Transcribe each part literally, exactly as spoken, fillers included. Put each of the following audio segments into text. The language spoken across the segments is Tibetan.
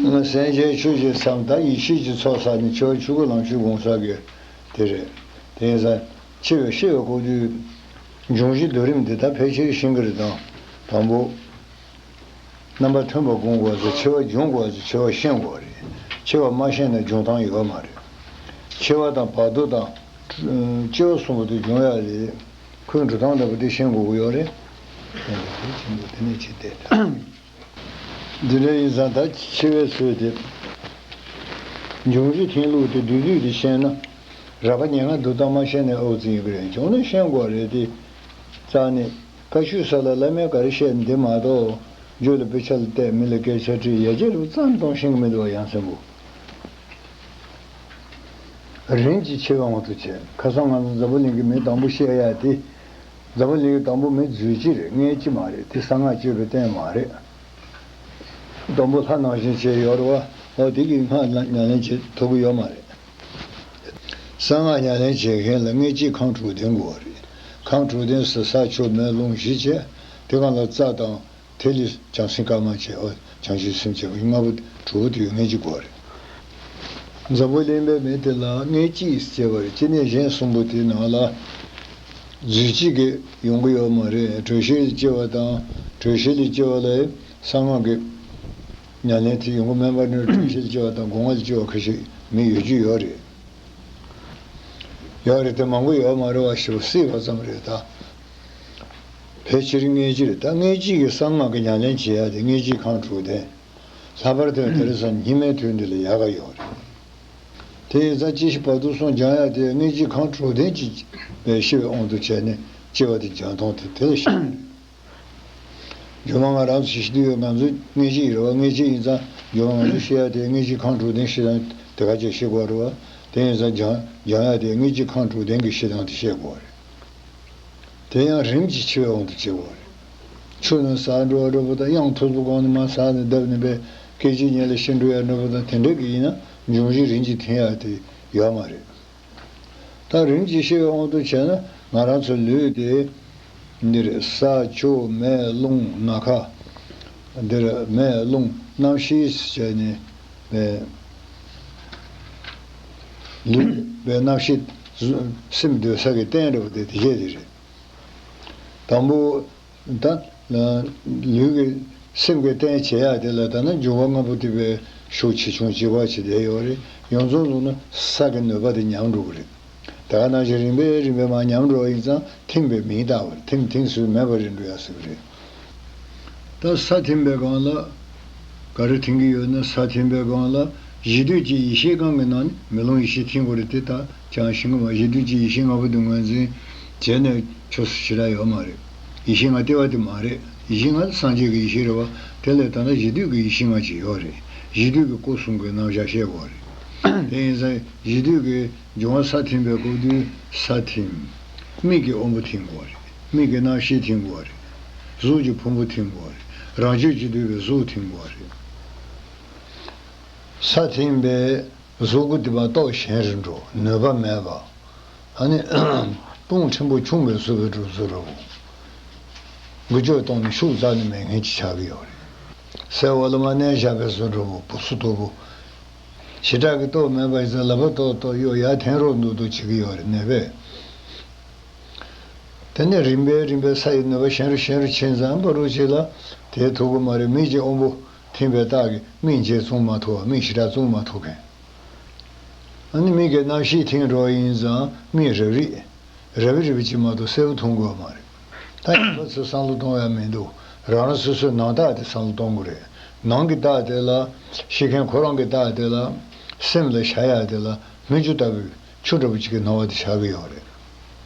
སེམས་ཅན་ཆོས་ཀྱི་མཚམས་དང་ཡེ་ཤེས་ཀྱི་ཚོགས་བསགས་ནས་འཆི་བ་ཆོས་སྐུ་ལམ་ཆོས་དགོངས་བསགས་ཀྱི་དེ་རེད། དེ་ཡིན་ཙང་འཆི་བའི་ཤི་བའི་སྐབས་དུས་འབྱུང་བཞི་སྡུད་རིམ་འདི་དག་ཕལ་ཆེར་ཤེས་ཀྱི་རེད་དང་། དང་པོ། རྣམ་པ་མཐུན་པ་སྒོམ་དགོས་ཚེ་འཆི་བ་སྦྱོང་དགོས་ཚེ་འཆི་བ་ཤེས་དགོས་རེད། འཆི་བ་མ་ཤེས་ན་སྦྱོང་སྟངས་ཡོད་མ་རེད། འཆི་བ་དང་བར་དོ་དང་། སྐྱེ་བ་གསུམ་པོ་དེ་སྦྱོང་ཡ་ལས། ཁོའི་འགྲོ་སྟངས་ལྟ་བུ་དེ་ཤེས་དགོས་ཀྱི་ཡོད་རེད། དེ་ནས་ཅི་སྟེ། འདི་འདྲ་ཡིན་ཙང་ད་འཆི་བའི་ཚུལ་དེ། འབྱུང་བཞི་འཐེན་ལུགས་དེ་བསྡུས་བསྡུས་དེ་ཤེས་ན། རགས་པ་ཉེར་ལྔ་བསྡུ་སྟངས་མ་ཤེས་ནས་ཨོ་ཙི་ཡིན་གྱི་རེད། བྱུང་ན་ཤེས་དགོས་རེད་དེ། རྩ་ནས། བཀའ་ཆོས་ས་ལ་བླ་མས་ག་རེ་བཤད་འདི་མ་གཏོགས། རྒྱུད་ལ་དཔེ་ཆ་ལ་བལྟས་མི་ལ་སྐད་ཆ་དྲིས་ཡ་རྒྱལ་རུ་ཙམ་གཏོང་ཤེས་ཀྱི་མི་འདུག་བ། ཡ་མཚན་པོ། རིམ་གྱིས་འཆི་བའི་དབང་དུ་བྱས། ཁ་སང་ང་ཚོ་འཛམ་བུ་གླིང་གི་མི་དང་པོ་བཤད་ཡ་དེ། འཛམ་བུ་གླིང་གི་དང་པོ་མི་རྫུས་སྤྱི་རེད། མངལ་སྤྱི་མ་རེད། དེ་གསང་སྔགས་སྤྱོད་པའི་རྟེན་མ་རེད། དང་པོ་ལྷ་ནང་བཞིན་བྱས་ཡོད་རེད་བ། འོ་དེ་གི་སྔགས་ཉམས་ལེན་བྱེད་ཐུབ་ཀྱི་ཡོད་མ་རེད། གསང་སྔགས་ཉམས་ལེན་བྱེད་མཁན་ལ་མངལ་སྤྱིའི་ཁམས་དྲུག་ལྡན་དགོས་པ་རེད། ཁམས་དྲུག་ལྡན་ཟེར་ས་ཆུ་མེ་རླུང་གཞི་བྱས། དེ་གང་ལ་རྩ་དང་། དེ་ལས་བྱང་སེམས་དཀར་དམར་བྱས། འོ་བྱང་ཆུབ་སེམས་བྱས་པ་ལྔ་པོ་དྲུག་པོ་དེ་ཡོད་མངལ་སྤྱི་དགོས་པ་རེད། འཛམ་བུ་གླིང་པའི་མི་དེ་ལ་མངལ་སྤྱི་ཟེར་བ་རེད། སྐྱེ་གནས་གཞན་གསུམ་པོ་དེའི་ནང་ལ། རྫུས་སྤྱི་གི་ཡོང་གི་ཡོད་མ་རེད། དྲོད་གཤེར་ལས་སྐྱེ་བ་དང་། དྲོད་གཤེར་ལས་སྐྱེ་བ་ལ་གསང་སྔགས་ཀྱི་ཉམས་ལེན་དེ་ཡོང་གི་མེད་པ་ནི། དྲོད་གཤེར་ལས་སྐྱེ་བ་དང་སྒོ་ལྔ་ལས་སྐྱེ་བ་ཁ་ཤས་མི་ཡོད་རྒྱུ་ཡོད་རེད། ཡོད་རེད་དེ་མང་པོ་ཡོད་མ་རེད་བ། ཞེ་པོ་སྲིད་པ་ཙམ་རེད་ད། ཕལ་ཆེར་མངལ་སྤྱི་རེད། ད་མངལ་སྤྱི་གི་གསང་སྔགས་ཀྱི་ཉམས་ལེན་བྱེད་ཡ་དེ་མངལ་སྤྱིའི་ཁམས་དྲུག་ལྡན། ལྷག་པར་དུ་དེང་སང་སྙིགས་མའི་དུས་འདི་ལ་ཡག་ག་ཡོད་རེད། དེ་ཡིན་ཙང་སྐྱེ་ཤི་བར་དོ་གསུམ་སྦྱང་ཡ་དེ་མངལ་སྤྱིའི་ཁམས་དྲུག་ལྡན་གྱི་བའི་ཤི་བའི་དབང་དུ་བྱས་ནས་སྐྱེ་བ་དེ་སྦྱང་སྟངས་དེ་དེ་ལ་ཤེས་དགོས་རེད། སྒྱུ་མ་ང་རང་ཚོ་ཤི་དུས་ཡོད། ང་ཚོ་མངལ་སྐྱེས་ཡིན་རེད་བ། མངལ་སྐྱེས་ཡིན་ཙང་སྒྱུ་མ་ང་ཚོ་ཤི་ཡ་དེ་མངལ་སྐྱེས་ཁམས་དྲུག་ལྡན་ཤི་སྟངས་དེ་ག་ཅིག་ཤེས་དགོས་རེད་བ། དེ་ཡིན་ཙང་སྦྱང་སྦྱང་ཡ་དེ་མངལ་སྐྱེས་ཁམས་དྲུག་ལྡན་གྱི་ཤི་སྟངས་དེ་ཤེས་དགོས་རེད། དེ་ཡང་རིམ་གྱིས་འཆི་བའི་དབང་དུ་བྱེད་དགོས་རེད། ཆུ་ནང་ཟགས་འགྲོ་བ་འདྲ་པོ་དང་། གཡང་མཐུག་པོ་གང་ནས་མར་ཟགས་ནས་བརྡབས་ནས་པའི་སྐད་ཅིག་ཉིད་ལ་ཤི་འགྲོ་ཡ་འདྲ་པོ་དང་། དེ་འདྲ་གི་ཡིན་ན་འབྱུང་བཞི་རིམ་གྱིས་འཐེན་ཡ་དེ་ཡོད་མ་རེད། ད་རིམ་གྱིས་ཤི་བའི་དབང་དུ་བྱས་ན་ང་རང་ཚོ་ལུས་དེ། འདིར་ས་ཆུ་མེ་རླུང་ནམ་མཁའ། འདིར་མེ་རླུང་གནམ་གཤིས་བྱས་ནས་པའི་ལུས་པའི་རྣམ་ཤེས། སེམས་སྡོད་ས་གི་རྟེན་འདྲ་པོ་དེ་དེ་བྱས་དེ་རེད། དང་པོ། ད་ལུས་ཀྱི་སེམས་ཀྱི་རྟེན་བྱེད་ཡ་དེ་ལ་ད་ནི་འབྱུང་བ་ལྔ་པོ་དེ་བའི་ཤུགས་ཆེ་ཆུང་ཇི་བ་ཇི་བདེ་ཡོད་རེད། ཡོངས་རྫོགས་བཟུང་ན་ས་གི་ནུས་པ་དེ་ཉམས་འགྲོ་གི་རེད། ད་ག་ནང་བཞིན་རིམ་པས་རིམ་པས་མར་ཉམས་འགྲོ་བ་ཡིན་ཙང་ཐིམ་པའི་མིང་བཏགས་པ་རེད། ཐིམ་ཐིམ་སུ་མེད་པར་རེད་འགྲོ་ཡ་ཟེར་གི་རེད། ད་ས་ཐིམ་པའི་སྒང་ལ་ག་རེ་ཐིམ་གྱི་ཡོད་ན། ས་ཐིམ་པའི་སྒང་ལ་གཞི་དུས་ཀྱི་ཡེ་ཤེས་སྒང་གི་ནང་ནས་མེ་རླུང་ཡེ་ཤེས་ཐིམ་དགོས་རེད། དེ་ད་ཅང་ཤེས་ཀྱི་མ། གཞི་དུས་ཀྱི་ཡེ་ཤེས་ལྔ་པོ་དེ་ངོས་འཛིན་བྱས་ནས་ཆོས་སུ་ཞེ་དྲག་ཡོད་མ་རེད། ཡེ་ཤེས་ལྔ་ལྟེ་བ་དེ་མ་རེད། ཡེ་ཤེས་ལྔ་དེ་སངས་རྒྱས་ཀྱི་ཡེ་ཤེས་རེད་བ། དེ་ལས་ད་ལྟ་གཞི་དུས་ཀྱི་ཡེ་ཤེས་ལྔ་ཅིག་ཡོད་རེད། གཞི་དུས་ཀྱི་སྐུ་གསུམ་གྱི་རྣམ་གཞག་བཤད་དགོས་རེད། དེ་ཡིན་ཙང་གཞི་དུས་ཀྱི་འབྱུང་བ་ས་ཐིམ་པའི་སྐབས་དུས་ས་ཐིམ། མིག་གི་དབང་པོ་ཐིམ་དགོས་རེད། མིག་གི་རྣམ་ཤེས་ཐིམ་དགོས་རེད། གཟུགས་ཀྱི་ཕུང་པོ་ཐིམ་དགོས་རེད། རང་རྒྱུད་ཀྱི་འདུས་པའི་གཟུགས་ཐིམ་དགོས་རེད། ས་ཐིམ་པས་གཟུགས་སྐུ་དེ་མ་གཏོགས་གཞན་རེ་འགྲོ་ནུས་པ་མེད་པ། ཨ་ནི་དཔུང་ཕྲན་བུ་ཆུང་བས་བཟོས་པའི་གྲུབ་ཚུལ་རེད་བོ། འགུལ་སྐྱོད་གཏོང་ནས་ཤུགས་རྩ་ནས་མེད་མཁན་ཅིག་ཆགས་ཀྱི་ཡོད་རེད། སའི་འོག་ལ་མར་མནན་བཞག་པའི་བཟོ་འདྲ་བོ། སྦུ་སུ་མཐུག་པོ། ཞེ་དྲག་གི་སྟོབས་མེད་པ་ཡིན་ཙང་ལག་པ་ཏོག་ཏོག་གཡོག་ཡར་འཐེན་རོགས་འདུག་འདུག་བྱེད་ཀྱི་ཡོད་རེད་ནད་པས། དེ་ནས་རིམ་པས་རིམ་པས་ས་ཡི་ནུས་པ་ཞན་རུ་ཞན་རུ་ཕྱིན་ཙང་བར་དུ་ཅིག་ལ་དེ་ཐུབ་ཀྱི་མ་རེད། མིག་གི་དབང་པོ་ཐིམ་པའི་རྟགས་ཀྱིས་མིག་འབྱེད་བཙུམ་མ་ཐུབ་པ། མིག་ཞེ་དྲག་བཙུམ་མ་ཐུབ་མཁན། ཨ་ནི་མིག་གི་རྣམ་ཤེས་ཐིམ་འགྲོ་བ་ཡིན་ཙང་མིག་རབ་རིབ། རབ་རིབ་ཅིག་མ་གཏོགས་གསལ་པོ་མཐོང་དགོས་མ་རེད། ད་ཡིན་པ་ཚོས་བསམ་བློ་གཏོང་ཡ་མི་འདུག་རང་རང་སོ་སོའི་ནང་རྟགས་དེ་བསམ་བློ་གཏོང་དགོས་རེད། ནང་གི་རྟགས་དེ་ལ། ཤི་མཁན་ཁོ་རང་གི་རྟགས་དེ་ལ། སེམས་ལ་བཞག་ཡ་དེ་ལ་སྨིག་རྒྱུ་ལྟ་བུའི་ཆུ་འདྲ་པོ་ཅིག་གི་སྣང་བ་དེ་ཆགས་ཀྱི་ཡོད་རེད།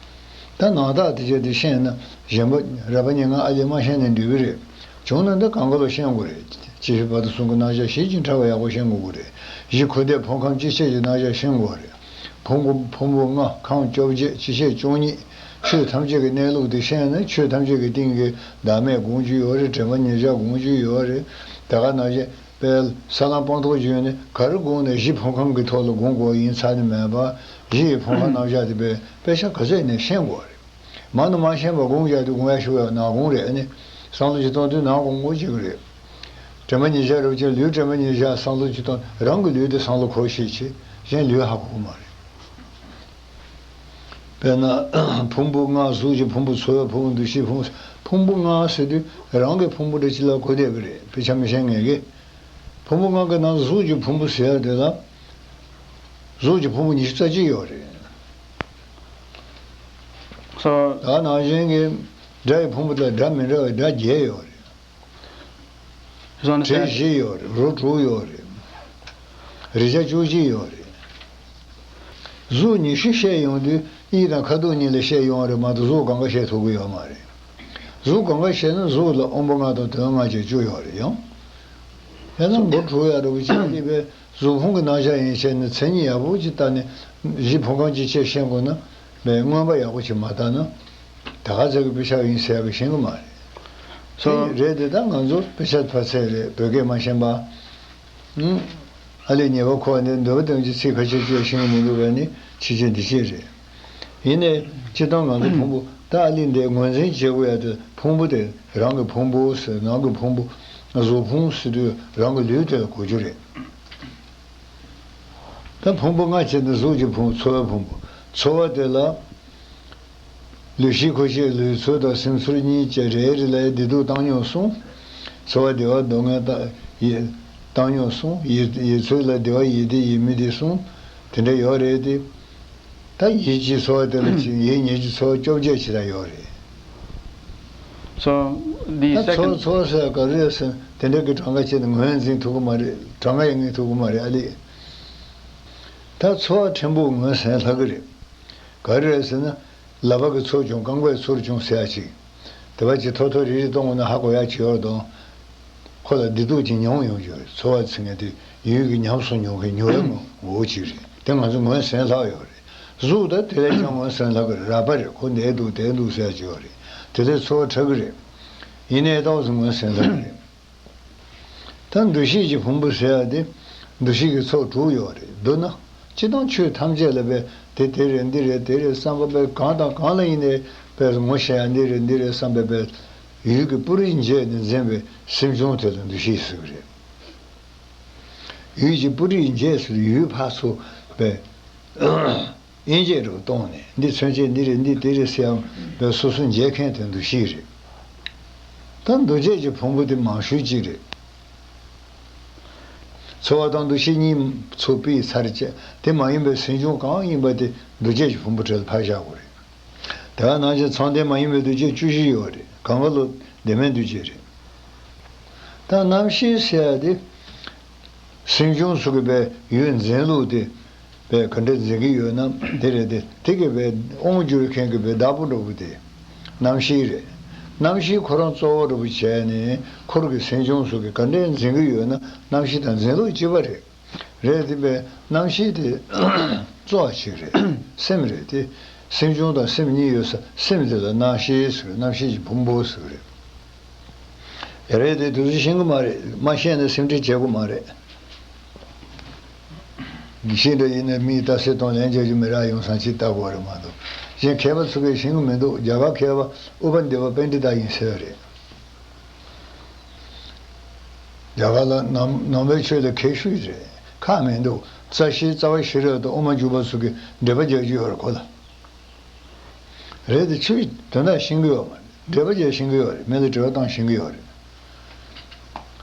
ད་ནང་རྟགས་དེ་བྱས་ཏེ་ཤེས་ན་གཞན་པ་རབ་པ་ཉེར་ལྔ་ཨ་ལས་མ་ཤེས་ནས་འགྲིག་གི་རེད། བྱུང་ན་འདི་གང་ག་ལ་ཤེས་དགོས་རེད། སྐྱེ་ཤི་བར་དོ་གསུམ་གྱི་རྣམ་གཞག་ཞིབ་ཅིང་ཕྲ་བ་ཡག་པོ་ཤེས་དགོས་ཀྱི་རེད། གཞི་ཁུ་འདེབས་ཕུང་ཁམས་སྐྱེ་མཆེད་ཀྱི་རྣམ་གཞག་ཤེས་དགོས་རེད། ཕུང་པོ་ཕུང་པོ་ལྔ་ཁམས་བཅོ་བརྒྱད་སྐྱེ་མཆེད་བཅུ་གཉིས། ཆོས་ཐམས་ཅད་ཀྱི་གནས་ལུགས་དེ་ཤེས་ན་ཆོས་ཐམས་ཅད་ཀྱི་སྟེང་གི་བདག་མེད་སྒོམ་རྒྱུ་ཡོད་རེད། དྲན་པ་ཉེར་བཞག་སྒོམ་རྒྱུ་ཡོད་རེད། དེ་ག་ནང་བཞིན་དཔལ་ས་ལམ་སྤངས་རྟོགས་བརྒྱུད་ནས་ག་རེ་སྒོམ་ན་གཞི་ཕུང་ཁམས་ཀྱི་ཐོག་ལ་སྒོམ་དགོས་ཡིན་ཚར་ནས་མེད་པ། གཞི་ཡི་ཕུང་ཁམས་རྣམ་གཞག་དེ་དཔེ་དཔེ་ཆ་ག་ཚད་ནས་ཤེས་དགོས་རེད། མ་ནུ་མ་ཤེས་པ་སྒོམ་བཞག་དུས་སྒོམ་ཡ་ཞུ་བའི་ནག་སྒོམ་རེད། ཨ་ནི་བསམ་བློ་ཅིག་གཏོང་དུས་ནག་སྒོམ་དགོས་བྱེད་ཀྱི་རེད། དྲན་པ་ཉེར་བཞག་རེད་བ། ཅིག་ལུས་དྲན་པ་ཉེར་བཞག་བསམ་བློ་ཅིག་བཏང་། རང་གི་ལུས་དེ་བསམ་བློ་འཁོར་ཤེས་བྱེད། གཞན་ལུས་ཧ་གོ་གི་མ་རེད། དཔེར་ན་ཕུང་པོ་ལྔ། གཟུགས་ཀྱི་ཕུང་པོ། ཚོར་བའི་ཕུང་པོ། འདུ་ཤེས་ཕུང་པོ། ཕུང་པོ་ལྔ་ཟེར་དུས་རང་གི་ཕུང་པོ་འདྲ་ཅིག་ལ་གོ་བསྡད་པ་རེད། དཔེ་ཆ་མི་ཤེས་མཁན་གྱིས། ཕུང་པོ་ལྔ་གི་ནང་གཟུགས་ཀྱི་ཕུང་པོ་ཟེར་ཡ་དེ་ལ། གཟུགས་ཀྱི་ཕུང་པོ་ཉི་ཤུ་རྩ་གཅིག་ཡོད་རེད། སོ། ད་ནང་བཞིན་གྱི་སྒྲ་ཡི་ཕུང་པོ་དེ་ལ་སྒྲ་མི་འདྲ་བའི་སྒྲ་བརྒྱད་ཡོད་རེད། བཟོ་ན་དྲི་བཞི་ཡོད་རེད། རོ་དྲུག་ཡོད་རེད། རེག་བྱ་བཅུ་གཅིག་ཡོད་རེད། གཟུགས་ཉི་ཤུ་བཤད་ཡོང་དུས་དབྱིབས་དང་ཁ་དོག་གཉིས་ལ་བཤད་ཡོང་བ་རེད་མ་གཏོགས་གཟུགས་སྒང་ག་བཤད་ཐུབ་ཀྱི་ཡོད་མ་རེད། གཟུགས་སྒང་ག་བཤད་ན་གཟུགས་ལ་དབང་པོ་ལྔ་དང་དོན་ལྔ་བཅས་བཅུ་ཡོད་རེད་ཡང་། ཡང་ན་མགོ་འཁྲུ་ཡག་འདྲ་པོ་བྱས་ཏེ་པས་གཟུགས་ཕུང་གི་རྣམ་གཞག་ཡན་ཆད་ནི་མཚན་ཉིད་ཡག་པོ་ཅིག་བལྟས་ནས་གཞི་ཕུང་ཁམས་ཅིག་ཕྱེ་ཤེས་དགོས་ན་པས་མངོན་པ་ཡག་པོ་ཅིག་མ་བལྟས་ན་ད་ག་ཚོད་ཀྱི་དཔེ་ཆ་ཡིན་ཟེར་ཡག་གི་ཤེས་ཀྱི་མ་རེད། སོ། དེ་རེད་དེ། ད་ང་ཚོ་དཔེ་ཆ་ཕར་ཚད་རེད། བོད་སྐད་མ་ཤེས་པ། ཨ་ལས་ཉེས་པ་ཁོ་ནི་འདོད་པ་དོན་གྱི་ཚིག་ཁ་ཤས་ཅིག་ཤེས་ཀྱི་མི་འདུག་པས་ནི་ཕྱི་རྒྱལ་འདི་ཕྱིར་རེད། ཡིན་ནའི་སྤྱིར་བཏང་ང་ཚོ་ཕུང་པོ། ད་ཨ་ལས་འདི་ངོས་འཛིན་བྱེད་དགོས་ཡ་དེ་ཕུང་པོ་དེ་རང་གི་ཕུང་པོ་ཟེར། ནང་གི་ཕུང་པོ། གཟུགས་ཕུང་ཟེར་དུས་རང་གི་ལུས་དེ་ལ་གོ་རྒྱུ་རེད། ད་ཕུང་པོ་ལྔ་བྱས་ནས་གཟུགས་ཀྱི་ཕུང་པོ། ཚོར་བའི་ཕུང་པོ། ཚོར་བ་དེ་ལ། ལུས་ཤེས་ཁོག་ཤེས་ལུས་ཚོད་དང་སེམས་ཚོར་གཉིས་བཅས་རེ་རེ་ལ་བདེ་སྡུག་བཏང་སྙོམས་གསུམ། ཚོར་བ་བདེ་བ་སྡུག་བསྔལ་བཏང་ཡི་བཏང་སྙོམས་གསུམ། ཡིད་ཡིད་ཚོད་ལ་བདེ་བ་ཡིད་བདེ་ཡིད་མི་བདེ་གསུམ། དེ་འདྲ་ཡོད་རེད་དེ། ད་ཡིད་ཀྱི་ཚོར་བ་དེ་ལ་ཕྱིན། ཡིད་གཉིས་ཀྱི་ཚོར་བ་བཅོ་བརྒྱད་ཅིག་ལ་ཡོད་རེད། So the ད་ཚོར་second ཚོར་ཟེར་ག་རེ་རེད་ཟེར་དེ་འདྲ་གི་གྲངས་ཀ་བྱས་ནས་ངོས་འཛིན་ཐུབ་ཀྱི་མ་རེད། གྲངས་ཀ་ཡང་ངེས་ཐུབ་ཀྱི་མ་རེད་ཨ་ལས། ད་ཚོར་བ་ཕྲན་བུ་ངོས་ཟིན་སླ་གི་རེད། ག་རེ་རེད་ཟེར་ན། ལག་པ་གི་ཚོར་བྱུང་། རྐང་པའི་ཚོར་བྱུང་ཟེར་ཡ་ཅིག་དེ་བ་ཅིག་ཐོ་ཐོ་རི་རི་གཏོང་དགོས་ན་ཧ་གོ་ཡ་ཅིག་ཡོད་དང་། ཁོ་ལ་བདེ་སྡུག་ཅིག་མྱོང་ཡོང་རྒྱུ་རེད། ཚོར་བ་ཟེར་མཁན་དེ་ཡུལ་གྱི་ཉམས་སུ་མྱོང་མཁན་མྱོང་བའི་ངོ་བོ་ཅིག་རེད། དེ་ང་ཚོ་ངོས་ཟིན་སླ་ཡོད་རེད། གཟུགས་ད་དེ་ལས་ཀྱང་ངོས་ཟིན་སླ་གི་རེད། རགས་པ་རེད། ཁོ་འདིར་འདུག་དེར་འདུག་ཟེར་ཡ་ཅིག་ཡོད་རེད། དེ་ལས་ཚོར་བ་ཕྲ་གི་རེད། ཡིན་ནའི་ཏོག་ཙམ་ངོས་ཟིན་སླ་གི་རེད། ད་འདུ་ཤེས་ཀྱི་ཕུང་པོ་ཟེར་ཡ་དེ། འདུ་ཤེས་ཀྱི་ཚོགས་དྲུག་ཡོད་རེད། བསྡུ་ན། སྤྱིར་བཏང་ཆོས་ཐམས་ཅད་ལ་པས་དེ་དེ་རེད། འདི་རེད། དེ་རེད་བསམ་པ་པས་གང་དང་གང་ལ་ཡིན་ནའི་པས་ངོ་ཤེས་ཡ་འདི་རེད། འདི་རེད་བསམ་པའི་པས་ཡུལ་གྱི་སྤུ་རིས་འབྱེད་ནས་འཛིན་པའི་སེམས་བྱུང་དེ་ལ་འདུ་ཤེས་ཟེར་གི་རེད། ཡུལ་གྱི་སྤུ་རིས་འབྱེད་ཟེར་ཡུལ་ཕར་ཚུར་པས། དབྱེ་འབྱེད་རུ་གཏོང་ནས་འདི་མཚོན་བྱེད། འདི་རེད། འདི་དེ་རེད་ཟེར་ཡང་བས་སོ་སོ་འབྱེད་མཁན་དེ་འདུ་ཤེས་རེད། ད་འདུ་བྱེད་ཀྱི་ཕུང་པོ་དེ་མང་ཤོས་གཅིག་རེད། ཚོར་བ་དང་འདུ་ཤེས་གཉིས་ཚོ་སྤུས་ཚར་བཅད། དེ་མ་ཡིན་པའི་སེམས་བྱུང་གང་ཡིན་པ་དེ་འདུ་བྱེད་ཀྱི་ཕུང་པོ་གྲས་ལ་ཕར་བཞག་དགོས་རེད། དེ་ག་ནང་བཞིན་མཚན་ལྡན་མ་ཡིན་པའི་འདུ་བྱེད་བཅུ་བཞི་ཡོད་རེད། གང་ག་ལོ་ལྡན་མིན་འདུ་བྱེད་རེད། ད་རྣམ་ཤེས་ཟེར་ཡ་དེ། སེམས་བྱུང་ཚོ་གི་པའི་ཡུལ་འཛིན་ལུགས་དེ། པའི་ག་འདྲ་འཛིན་གྱི་ཡོད་ན་དེ་རེད་དེ། དེ་གི་པའི་དབང་བསྒྱུར་མཁན་གྱི་པའི་བདག་པོ་འདྲ་པོ་དེ། རྣམ་ཤེས་རེད། རྣམ་ཤེས་ཁོ་རང་གཙོ་བོ་འདྲ་པོ་བྱས་ནས་འཁོར་གྱི་སེམས་བྱུང་ཚོ་གི་ག་འདྲ་འཛིན་གྱི་ཡོད་ན་རྣམ་ཤེས་དང་འཛིན་ལུགས་གཅིག་པ་རེད། རེད་དེ་པའི་རྣམ་ཤེས་དེ་གཙོ་བ་ཞིག་རེད། སེམས་རེད་དེ། སེམས་བྱུང་དང་སེམས་གཉིས་ཡོད་ས། སེམས་དེ་ལ་རྣམ་ཤེས་ཟེར། རྣམ་ཤེས་ཀྱི་ཕུང་པོ་ཟེར་རེད། ཡ་རེད་དེ། དུས་ཚོད་ཤེས་ཀྱི་མ་རེད། མ་ཤེས་ན་སེམས་ཁྲལ་བྱེད་དགོས་མ་རེད། ཤེས་འདྲ་ཡིན་ན་མིས་ལྟ་ཚེ་དང་ལན་རྒྱག་རྒྱུ་མི་རག་ཡོང་སང་ཅིག་ལྟ་དགོས་རེད་མ་གཏོགས། གཞན་མཁས་པ་ཚོ་གིས་ཤེས་ཀྱི་མི་འདུག་རྒྱ་གར་མཁས་པ་ཨུ་པ་དི་པ་པཎྜི་ཏ་ཡིན་ཟེར་བ་རེད། རྒྱ་གར་ལ་ནང་ནང་པའི་ཆོས་ལ་མཁས་ཤོས་རེད། ཁག་མི་འདུག་རྩ་ཤེ་རྩ་བ་ཤེས་རབ་དང་དབུ་མ་འཇུག་པ་ཚོ་གིས་འགྲེལ་པ་རྒྱག་རྒྱུ་ཡོད་རེད་ཁོ་ལ། རེད་དེ། ཆོས་དོན་དག་ཤེས་ཀྱི་ཡོད་མ་རེད། འགྲེལ་པ་རྒྱག་ཤེས་ཀྱི་ཡོད་རེད། མི་ལ་དྲི་བ་བཏང་ཤེས་ཀྱི་ཡོད་རེད།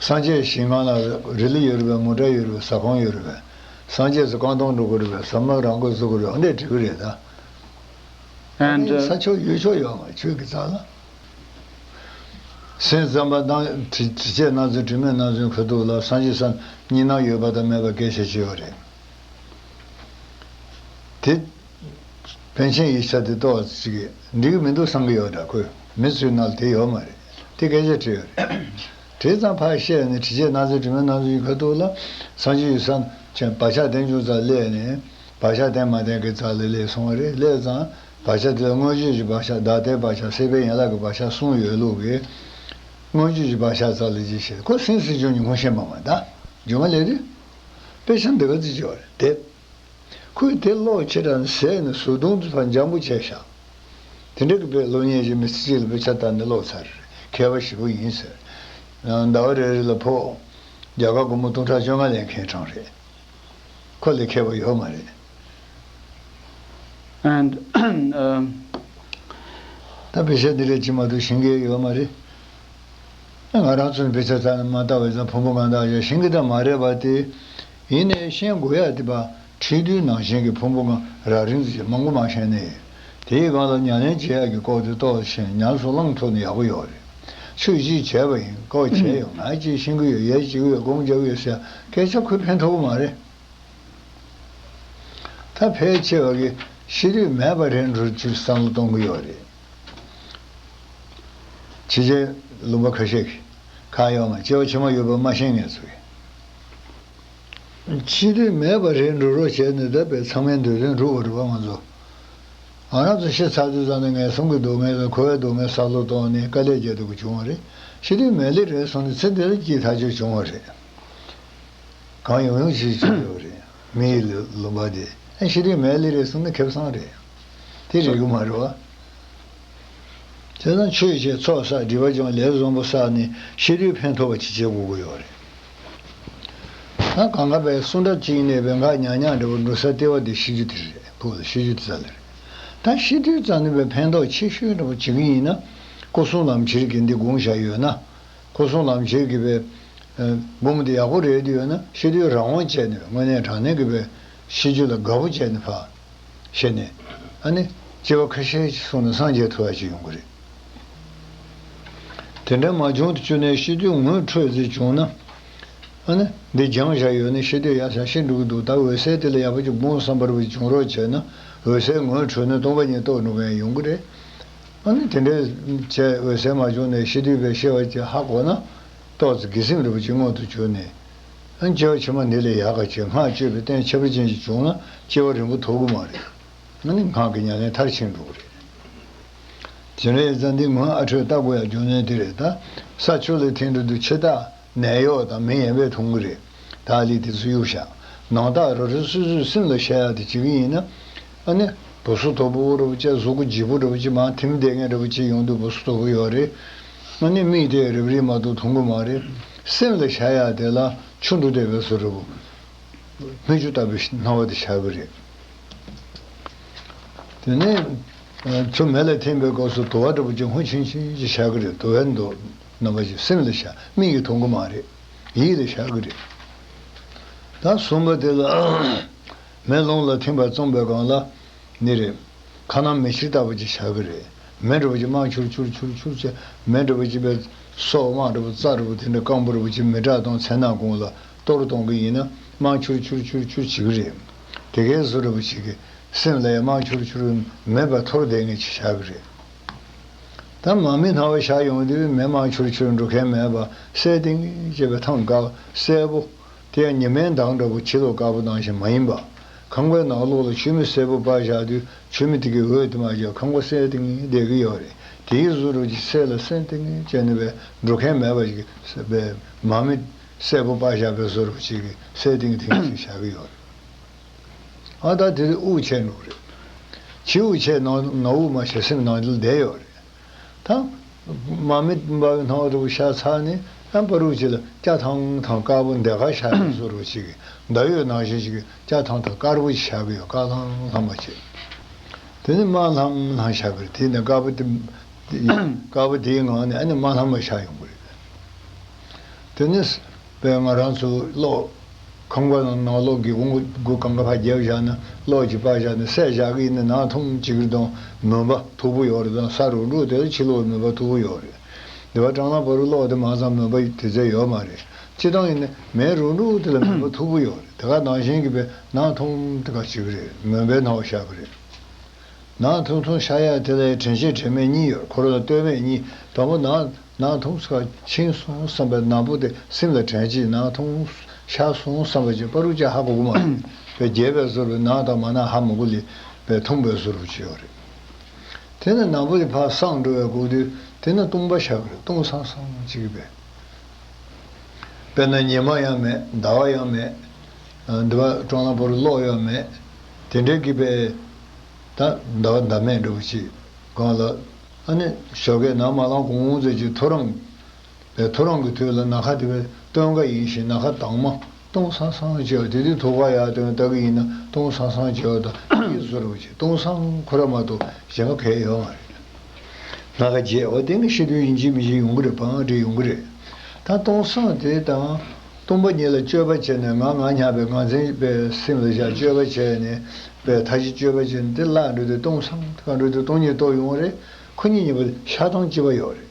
སངས་རྒྱས་ཞིང་ཁམས་ལ་རི་ལི་ཡོད་རེད་པས། མོ་ཊ་ཡོད་རེད་པས། ཟ་ཁང་ཡོད་རེད་པས། སངས་རྒྱས་སུ་རྐང་སྟོང་འགྲོ་དགོས་རེད་པས། ཟ་མ་རང་འགོ་བཟོ་དགོས་རེད། ཨ་འདྲས་འགྲིག་གི་རེད་ད། And ས་uh, ཕྱོགས་ཡུལ་ཕྱོགས་ཡོད་མ་ཆོས་ཀྱི་རྩ་ལ། སེམས་ཙམ་པ་དང་དྲི་དྲི་བཅས་སྣང་ཚུལ་དྲི་མེད་སྣང་ཚུལ་ཁ་ཐུག་ལ་སངས་རྒྱས་སམ་གཉིས་སྣང་ཡོད་པ་དང་མེད་པ་སྐད་ཆ་བྱས་ཡོད་རེད། དེ། པཎ་ཆེན་ཡིག་ཆ་དེ་ཏོག་ཙམ་ཅིག་འགྲིག་གི་མི་འདུག་བསམ་གྱི་ཡོད་འདྲ། ཁོས་མི་ཚོའི་ནང་ལ་དེ་ཡོད་མ་རེད། དེ་སྐད་ཆ་དྲིས་ཡོད་རེད། དྲིས་ཙང་ཕར་བཤད་ནས་དྲི་བཅས་སྣང་ཚུལ་དྲི་མེད་སྣང་ཚུལ་གྱི་ཁ་ཐུག་ལ་སངས་རྒྱས་ཡུལ་ས་ཆེན་བག་ཆགས་ལྡན་བྱུང་ཙང་སླེབས་ནས་བག་ཆགས་ལྡན་མ་ལྡན་གྱི་རྩ་ལ་སླེབས་སོང་བ་རེད། སླེབས་ཙང་བག་ཆགས་དེ་ལ་དངོས་བརྗོད་ཀྱི་བག་ཆགས། བདག་ལྟའི་བག་ཆགས། སྲེད་པའི་ཡན་ལག་གི་བག་ཆགས་གསུམ་ཡོད་ལུགས་ཀྱི་དངོས་བརྗོད་ཀྱི་བག་ཆགས་རྩ་ལ་ཅིག་བཤད། ཁོ་སེམས་སེམས་བྱུང་ཉིད་ངོ་ཤེས་པ་མ་གཏོགས་སྒྱུ་མ་ལས་དུས་དཔེ་ཆ་འདི་ག་ཚོད་ཅིག་ཡོད་རེད་དེ། ཁོས་དེ་ཀློག་ཕྱིར་རང་ཟས་ནས་གཟུགས་མདུང་དུ་ཕར་འཇམ་པོ་བྱས་བཞག་དེ་འདྲ་གི་དཔེ་སློབ་གཉེར་གྱི་མི་ཚེ་གཅིག་ལ་དཔེ་ཆ་ལྟ་ནས་ཀློག་ཚར་རེད། མཁས་པ་ཞེ་པོ་ཡིན་ཟེར། ཟླ་བ་རེ་རེ་ལ་ཕོགས་ རྒྱ་གར་སྒོར་མོ་སྟོང་ཕྲག་བཅོ་ལྔ་ལེན་མཁན་གྲངས་རེད། ཁོ་ལས་མཁས་པ་ཡོད་མ་རེད། And, um, ད་བེ་ཤ་འདི་རེད་ཅི་མ་གཏོགས་ཤེས་མཁན་ཡོད་མ་རེད། ང་རང་ཚོ་ནི་བེ་ཤ་ཚ་ནས་མ་བལྟ་བའི་ཙང་ཕུང་པོ་ལྔ་དག་ཡང་ཤེས་ཀྱི་ད་མ་རེད་པ་དེ། ཡིན་ནའི་ཤེས་དགོས་ཡ་དེ་པ་ཁྲིད་དུས་ནང་བཞིན་གྱི་ཕུང་པོ་ལྔ་རགས་རིམ་ཙམ་ཞིག་མང་པོ་མ་ཤེས་ནའི། དེའི་སྒང་ལ་ཉམས་ལེན་བྱེད་ཡ་གི་སྐོར་དེ་ཏོག་ཙམ་ཤེས་ནས་ཉམས་སུ་བླངས་ཐུབ་ན་ཡག་པོ་ཡོད་རེད། ཆོས་གཅིག་བྱས་པ་ཡིན་སྐོར་བྱས་ཡོང་ང་གཅིག་ཤེས་ཀྱི་ཡོད་ཡ་བྱེད་ཀྱི་ཡོད་སྒོམ་རྒྱག་གི་ཡོད་ཟེར་ཡ་སྐད་ཆ་ཁོས་ཕན་ཐོགས་ཀྱི་མ་རེད། ད་ཕལ་ཆེ་བ་གིས་ཤེས་དུས་མེད་པ་རེད་འགྲོ་ཚུལ་བསམ་བློ་གཏོང་གི་ཡོད་རེད། ཕྱི་རྒྱལ་ལུང་པ་ཁ་ཤས་ཀྱིས་ཁ་གཡོག་མ་སྐྱེ་བ་ཕྱི་མ་ཡོད་པ་མ་ཤེས་མཁན་ཚོ་གིས། ཤེས་དུས་མེད་པ་རེད་འགྲོ་རོགས་བྱས་ནས་ད་བས་ཚང་མའི་འདོད་དོན་འགྲུབ་པ་རེད་པ་ང་ཚོ། ང་རང་ཚོ་ཤི་ཚར་དུས་ཙམ་ནས་ངན་སོང་གི་སྡུག་བསྔལ་དང་འཁོར་བའི་སྡུག་བསྔལ་བསམ་བློ་གཏོང་ནས་དཀའ་ལས་རྒྱག་འདུག་གི་བྱུང་བ་རེད། ཤེས་དུས་མེད་ལེ་རེད་སོང་ནས་ཚེ་འདི་ལ་སྐྱིད་ཐག་ཆོད་བྱུང་བ་རེད། གང་ཡོང་ཡོང་ཞིག་བྱུང་ཡོད་རེད། མི་ཡི་ལུ་ལུང་པ་དེ་ཨ་ཤེས་དུས་མེད་ལེ་རེད་སོང་ན་ཁེ་བཟང་རེད། དེ་རེད་གི་མ་རེད་བ། བྱས་ཙང་ཆོས་བྱས་ཚོགས་བསགས་སྒྲིབ་པ་སྦྱོང་ལས་བཟང་པོ་བསགས་ནས་ཤེས་དུས་ཕན་ཐོགས་པ་ཅིག་བྱེད་དགོས་ཀྱི་ཡོད་རེད། ད་གང་ག་པའི་གསུང་སྒྲ་གཅིག་ནས་བེང་ག་ཉག་ཉག་འདྲ་བོ་འགྲོ་ས་ལྟེ་བ་དེ་ཤེས་རྒྱུ་དེ་རེད་ཕུགས་ལ་ཤེས་རྒྱུ་དེ་ཙམ་ལ་རེད། ད་ཤེས་དུས་ཙམ་ནས་བའི་ཕན་ཐོགས་ཆེ་ཤོས་འདྲ་བོ་བྱེད་ཀྱི་ཡིན་ན། སྐུ་གསུང་ལམ་ཁྱེར་གྱི་འདི་དགོངས་བཞག་ཡོད་ན། སྐུ་གསུང་ལམ་ཁྱེར་གྱི་བའི་སྒོམ་འདི་ཡག་པོ་རེད་དུས་ཡོད་ན་ཤེས་དུས་རང་དབང་བྱས་ནས་དངོས་གནས་དྲང་གནས་ཀྱི་བའི་ཤེས་རྒྱུ་ལ་དགའ་པོ་བྱས་ནས་ཕ། ཤེས་ནས། ཨ་ནི། སྐྱེ་བ་ཁ་ཤས་ཤིག་སོང་ནས་སངས་རྒྱས་ཐུབ་ཡ་ཅིག་ཡོང་གི་རེད། དེ་འདྲ་མ་བྱུང་དུ་བཅུག་ནས་ཤེས་དུས་ངོ་འཕྲོད་ཟིག་བྱུང་ན། ཨ་ནི། འདི་སྦྱངས་བཞག་ཡོད་ནི་ཤེས་དུས་ཡ་ས་ཤེས་འགྲོ་གི་འདུག་ད་འོད་གསལ་དེ་ལ་ཡག་པོ་ཅིག་སྒོམ་བསམ་པ་རུ་བྱུང་རོགས་བྱས་ན། འོད་གསལ་ངོ་འཕྲོད་ནས་སྟོང་པ་ཉིད་རྟོགས་འགྲོ་མཁན་ཡོང་གི་རེད། ཨ་ནི་དེ་འདྲའི་བྱས་འོད་གསལ་མ་བྱུང་ནས་ཤེས་དུས་པའི་ཤེས་པ་ཅིག་ཧ་གོ་ན། ཏོག་ཙམ་དགེ་སེམས་རིན་པོ་ཆེ་མངོན་དུ་གྱུར་ནས། ཨ་སྐྱེ་བ་ཕྱི་མ་འདི་ལས་ཡག་ག་ཅིག་སྔགས་སྤྱོད་པའི་རྟེན་ཁྱད་པར་ཅན་ཞིག་བྱུང་ན་སྐྱེ་བ་རིང་པོ་ཐོབ་ཀྱི་མ་རེད། ཨ་ནི་སྔགས་ཀྱི་ཉམས་ལེན་མཐར་ཕྱིན་འགྲོ་གི་རེད། དེ་འདྲ་ཡིན་ཙང་འདི་ངོས་ཨ་འཕྲོས་ལྟ་དགོས་ཡ་རྒྱུ་མཚན་དེ་རེད་ད། ས་ཆུ་ལ་ཐིམ་འགྲོ་དུས་ཕྱི་ཐག་ནད་གཡོག་དང་མི་ཡན་པས་འཐུང་གི་རེད། ད་ལི་དེ་ཚོ་གཡུག་བཞག་ནང་རྟགས་རོ་རི་སོ་སོའི་སེམས་ལ་བྱ་ཡག་དེ་བྱེད་ཀྱི་ཡིན་ན། ཨ་ནི། སྦུ་སུ་དོ་པོ་རུ་བཅས་གཟུགས་པོ་ལྗིད་པོ་རུ་བཅས་མ་ཐིམ་བསྡད་མཁན་རུ་བཅས་ཡོང་དུས་སྦུ་སུ་དོ་པོ་ཡོད་རེད། ཨ་ནི་མིག་དེ་རིབ་རིབ་མ་གཏོགས་མཐོང་གི་མ་རེད། སེམས་ལ་བྱ་ཡག་དེ་ལ་ཆུ་འགྲོ་བསྡད་པའི་བཟོ་འདྲ་བོ། སྨིག་རྒྱུ་ལྟ་བུའི་སྣང་བ་དེ་བྱ་གི་རེད། དེ་ནས། ཆུ་མེ་ལ་ཐིམ་པའི་སྐབས་སུ་དུ་བ་འདྲ་བོ་ཅིག་སྔོ་ཆུང་ཆུང་ཅིག་བྱ་གི་རེད། དུ་བའི་མདོག་རྣམ་པ་ཅིག་སེམས་ལ་བྱ་མིག་གིས་མཐོང་གི་མ་རེད། ཡིད་ལ་བྱ་གི་རེད། ད་གསུམ་པ་དེ་ལ། མེ་རླུང་ལ་ཐིམ་པར་བརྩམས་པའི་སྒང་ལ། ནི་རེད། ཁ་ནང་མེ་ཕྱེ་ལྟ་བུ་ཅིག་བྱ་གི་རེད། མེ་འདྲ་བོ་ཅིག་དམར་ཆུར་ཆུར་ཆུར་ཆུར་བྱས། མེ་འདྲ་བོ་ཅིག་པའི་སོག་དམར་འདྲ་བོ་རྩ་འདྲ་བོ་དེ་འདྲ་སྐམ་པོ་འདྲ་བོ་ཅིག་མེ་བྲག་དང་མཚན་ནག་གུང་ལ་གཏོར་གཏོང་གི་ཡིན་ན་དམར་ཆུར་ཆུར་ཆུར་ཆུར་བྱེད་གི་རེད། དེ་གའི་བཟོ་འདྲ་བོ་ཅིག་གི་སེམས་ལ་ཡང་དམར་ཆུར་ཆུར་མེ་འབར་འཐོར་བསྡད་མཁན་ཅིག་བྱ་གི་རེད། ད་མར་མེ་སྣང་བ་ཤར་ཡོང་དུས་མེ་དམར་ཆུར་ཆུར་འགྲོ་མཁན་མེད་པ་སེར་ཏིང་ཅེས་པའི་མཐོང་དཀར་སེར་པོ། དེ་ཡང་ཉི་མའི་མདངས་འདྲ་བོ་ཕྱི་ལོགས་དཀར་པོ་ནང་བཞིན་མ་ཡིན་པ། ཁང་པའི་ནང་ལོགས་ལ་ཆུ་མིག་སེར་པོ་སྤར་བཞག་དུས་ཆུ་མིག་དེ་གི་འོད་དེ་མ་བཞག་ཁང་པ་སེར་ཏིང་ཏིང་བསྡད་ཀྱི་ཡོད་རེད། དེའི་བཟོ་འདྲ་ཅིག་སེར་ལ་སེར་ཏིང་ཏིང་བྱས་ནས་པའི་འགྲོ་མཁན་མེད་པ་ཞིག་པའི་མར་མེ་སེར་པོ་སྤར་བཞག་པའི་བཟོ་འདྲ་ཅིག་གི་སེར་ཏིང་ཏིང་ཞིག་བཞག་གི་ཡོད་རེད། ཨ་ད་དེ་དབུགས་ཆད་འགྲོ་གི་རེད། ཕྱི་དབུགས་ཆད་ནང་ནང་དབུགས་མ་ཆད་སེམས་ནང་དུ་བསྡད་ཡོད་རེད། ད། མར་མེ་འབར་བའི་སྣང་བ་འདྲ་བོ་ཤར་ཚར་ནས་ཨ་པ་རུ་ཅིག་ལ་སྐྱ་ཐང་ཐང་དཀར་པོ་འདི་ག་ཤར་བའི་བཟོ་འདྲ་བོ་ཅིག་གི་ཟླ་འོད་ནང་བཞིན་ཅིག་གི་སྐྱ་ཐང་ཐང་དཀར་པོ་ཅིག་ཤར་གི་ཡོད། དཀར་ལྷང་ལྷང་བ་ཅིག་དེ་ནས་དམར་ལྷང་ལྷང་ཤར་གི་རེད། དེ་ནས་དཀར་པོ་དེ་དཀར་པོ་དེའི་ངང་ནས་ཨ་ནི་དམར་ལྷང་བ་ཤར་ཡོང་གི་རེད། དེ་ནས། པས་ང་རང་ཚོ་གློག་ཁང་པ་ནང་ནང་གློག་གི་འོང་དགུ་གང་ག་ཕར་རྒྱབ་བཞག་ན་གློག་ཅིག་སྤར་བཞག་ན་སད་བཞག་གི་ཡིན་ན་ནང་ཐུམ་ཅིག་གི་དང་མུན་པ་མཐུག་པོ་ཡོད་རེད། དང་ས་རུག་རུག་དེ་ལ་ཕྱི་ལོགས་མུན་པ་མཐུག་པོ་ཡོད་རེད། དེ་བ་སྲང་ལམ་བར་དུ་གློག་དེ་མ་ཚང་མུན་པ་དེ་ཚད་ཡོད་མ་རེད། སྤྱིར་བཏང་ཡིན་ན་མེ་རུག་རུག་དེ་ལ་མུན་པ་མཐུག་པོ་ཡོད་རེད། དེ་ག་ནང་བཞིན་གྱི་པའི་ནང་ཐུམ་དེ་ག་ཅིག་རེད། མུན་པའི་སྣང་བ་ཤར་གི་རེད། ནང་ཐུང་ཐུང་ཤར་ཡག་དེ་ལ་དྲན་ཤེས་དྲན་མེད་གཉིས་ཡོད། འཁོར་ལ་ལྟོས་མེད་གཉིས། དང་པོ་ནང་ནང་ཐུང་ས་ཕྱིན་སོང་བསམ་པའི་ནང་པོ་དེ་སེམས་ལ་དྲན་ཅིག་ནང་ཐུང་ཤར་སོང་བསམ་པ་ཅིག་པ་རུ་ཅིག་ཧ་གོ་གི་མ་རེད། པའི་རྒྱས་པའི་བཟོ་རུ་ནང་དང་མ་ནང་ཧ་མི་གོ་ལེ། པའི་ཐུང་པའི་བཟོ་རུ་ཅིག་ཡོད་རེད། དེ་ནས་ནང་པོ་དེ་ཕར་སངས་འགྲོ་བའི་སྒོ་དུས་དེ་ནས་སྟོང་པ་ཤར་གི་རེད། སྟོང་སང་སང་ཅིག་པའི། དཔེར་ན་ཉི་མ་ཡང་མེད། ཟླ་བ་ཡང་མེད། འདི་བ་སྲང་ལམ་བར་དུ་གློག་ཡང་མེད། དེ་འདྲའི་གི་པའི། ད་ཟླ་བ་ཟླ་མེད་འདྲ་བོ་ཅིག་སྒང་ལ། ཨ་ནི་ཞོགས་ཀས་ནམ་མ་ལངས་གོང་ཙམ་ཅིག་ཐོ་རངས། པའི་ཐོ་རངས་ཀྱི་དུས་ལ་ནམ་མཁའ་དེ་བའི་ སྟོན་ཀ་ཡིན་ཞིང་ན་ཁ་དྭངས་མ་སྟོང་སང་སང་བྱེད་པ་དེ་དུས་ཐུག་པ་ཡག་སྟོན་ལྟ་གི་ཡིན་ན་སྟོང་སང་སང་བྱེད་པ་དང་ཡིད་བཟོ་རུ་བྱེད་སྟོང་སང་ཁོ་ར་མ་གཏོགས་གཞན་པ་གལ་ཡོད་མ་རེད། ང་ག་རྗེས་འོ་དེ་ནི་ཤི་དུས་ཡིན་གཅིག་མིན་གཅིག་ཡོང་གི་རེད། བང་འདྲེ་ཡོང་གི་རེད། ད་སྟོང་སང་དེ་དང་སྟོང་པ་ཉིད་ལ་སྤྱོད་པ་བྱས་ནས་ང་ང་སྙམ་པའི་ངར་འཛིན་པའི་སེམས་ལ་བཞག་སྤྱོད་པ་བྱས་ནས་པའི་མཐའ་བཞི་སྤྱོད་པ་བྱས་ནས་དེ་བརླག་འགྲོ་དུས་སྟོང་སང་ག་འགྲོ་དུས་སྟོང་ཉིད་རྟོགས་ཡོང་བ་རེད། ཁོ་གཉིས་གཉིས་པོ་ཤ་སྟོང་གཅིག་པ་ཡོད་རེད།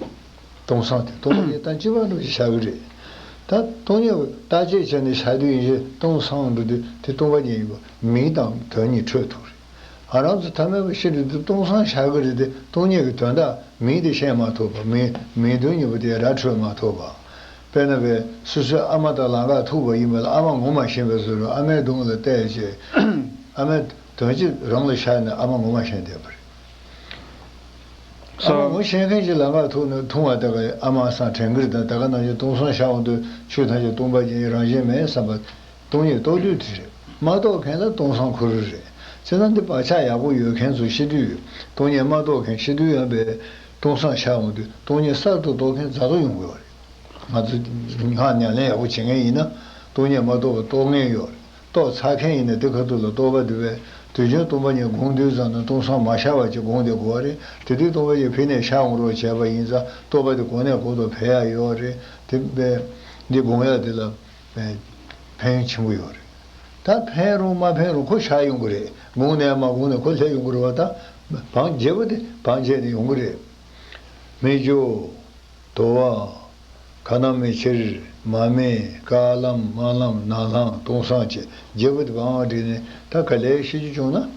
སྟོང་སང་དེ་སྟོང་པ་ཉིད་དང་གཅིག་པ་འགྲོ་ཞིག་བཞག་གི་རེད། ད་སྟོང་ཉིད་བརྟག་དཔྱད་བྱས་ནས་བཞག་དུས་ཡིན་གཅིག་སྟོང་སང་འགྲོ་དུས་དེ་སྟོང་པ་ཉིད་ཡིན་པ་མིང་དང་དོན་གཉིས་འཕྲོད་ཐུབ་རེད། ང་རང་ཚོ་ཐ་མལ་པ་ཤི་འགྲོ་དུས་སྟོང་སང་བཞག་གི་རེད་དེ་སྟོང་ཉིད་ཀྱི་དོན་དག་མིང་དེ་ཤེས་མ་ཐུབ་པ་མིང་མིང་དོན་གཉིས་པོ་དེ་ར་འཕྲོད་མ་ཐུབ་པ། དཔེར་ན་བས་སོ་སོའི་ཨ་མ་དང་ལང་ཀར་ཐུག་པ་ཡིན་པ་ལ་ཨ་མ་ངོ་མ་ཤེས་པའི་བཟོ་འདྲ་ཨ་མའི་གདོང་ལ་བལྟས་རྗེས་ཨ་མའི་དོན་གཅིག་རང་ལ་ཤར་ནས་ཨ་མ་ངོ་མ་ཤེས་བསྡད་པ་རེད། ཨ་མ་ངོ་ཤེས་མཁན་ཞིག་ལང་ཀར་ཐུག་ནས་འཐུང་བ་དེ་ག་ཨ་མ་སང་དྲན་གི་རེད། ད་ད་ག་ནང་བཞིན་སྟོང་སང་ཤར་འོང་དུས་ཆོས་ཐམས་ཅད་སྟོང་པ་ཉིད་རང་བཞིན་མེད་བསམ་པ། སྟོང་ཉིད་རྟོགས་དུས་དེ་རེད། མ་རྟོགས་མཁན་ལ་སྟོང་སང་ཁོ་རང་རེད། བྱས་ཙང་འདི་བག་ཆགས་ཡག་པོ་ཡོད་མཁན་ཚོ་ཤི་དུས་སྟོང་ཉིད་མ་རྟོགས་མཁན་ཤི་དུས་ཡང་བས་སྟོང་སང་ཤར་འོང་དུས་སྟོང་ཉིད་གསར་དུ་རྟོགས་མཁན་རྫ་ཐོ་ཡོང་གི་ཡོད་རེད། ང་ཚོ་སྔགས་ཉམས་ལེན་ཡག་པོ་བྱེད་མཁན་ཡིན་ན་སྟོང་ཉིད་མ་རྟོགས་པ་རྟོགས་མཁན་ཡོད་རེད། རྟོགས་ཚར་མཁན་ཡིན་ན་དེ་ཁ་ཐུག་ལ་རྟོགས་པ་དེ་བས་དུས་རྒྱུན་སྟོང་པ་ཉིད་སྒོམ་དུས་ཙམ་ན་སྟོང་སང་མ་ཤར་བ་ཅིག་སྒོམ་བསྡད་དགོས་པ་རེད། དེ་དུས་སྟོང་པ་ཉིད་ཕི་ནས་ཤར་འོང་རོགས་བྱས་པ་ཡིན་ཙང་རྟོགས་པ་དེ་གོང་ནས་གོང་དུ་འཕེལ་ཡག་ཡོད་རེད། དེ་བས་འདི་སྒོམ་ཡག་དེ་ལ་ཕན་ཡོན་ཆེན་པོ་ཡོད་རེད། ད་ཕན་རུང་མ་ཕན་རུང་ཁོ་ཤར་ཡོང་གི་རེད། སྒོམ་ནས་མ་སྒོམ་ནས་ཁོ་སླེབས་ཡོང་གི་རེད་བ། ད་བང་རྒྱལ་པོ་དེ་བང་རྒྱལ་ནས་ཡོང་གི་རེད། མི་འགྱུར། དུ་བ། ཁ་ན་མི་ཕྱིར། མ་རྨོས། དཀར་ལམ་དམར་ལམ་ནག་ལམ་སྟོང་སང་བཅས་རྒྱལ་པོ་དེ་བང་བསྒྲིགས་ནས་ད་ག་ལེར་ཤི་རྒྱུ་བྱུང་ན་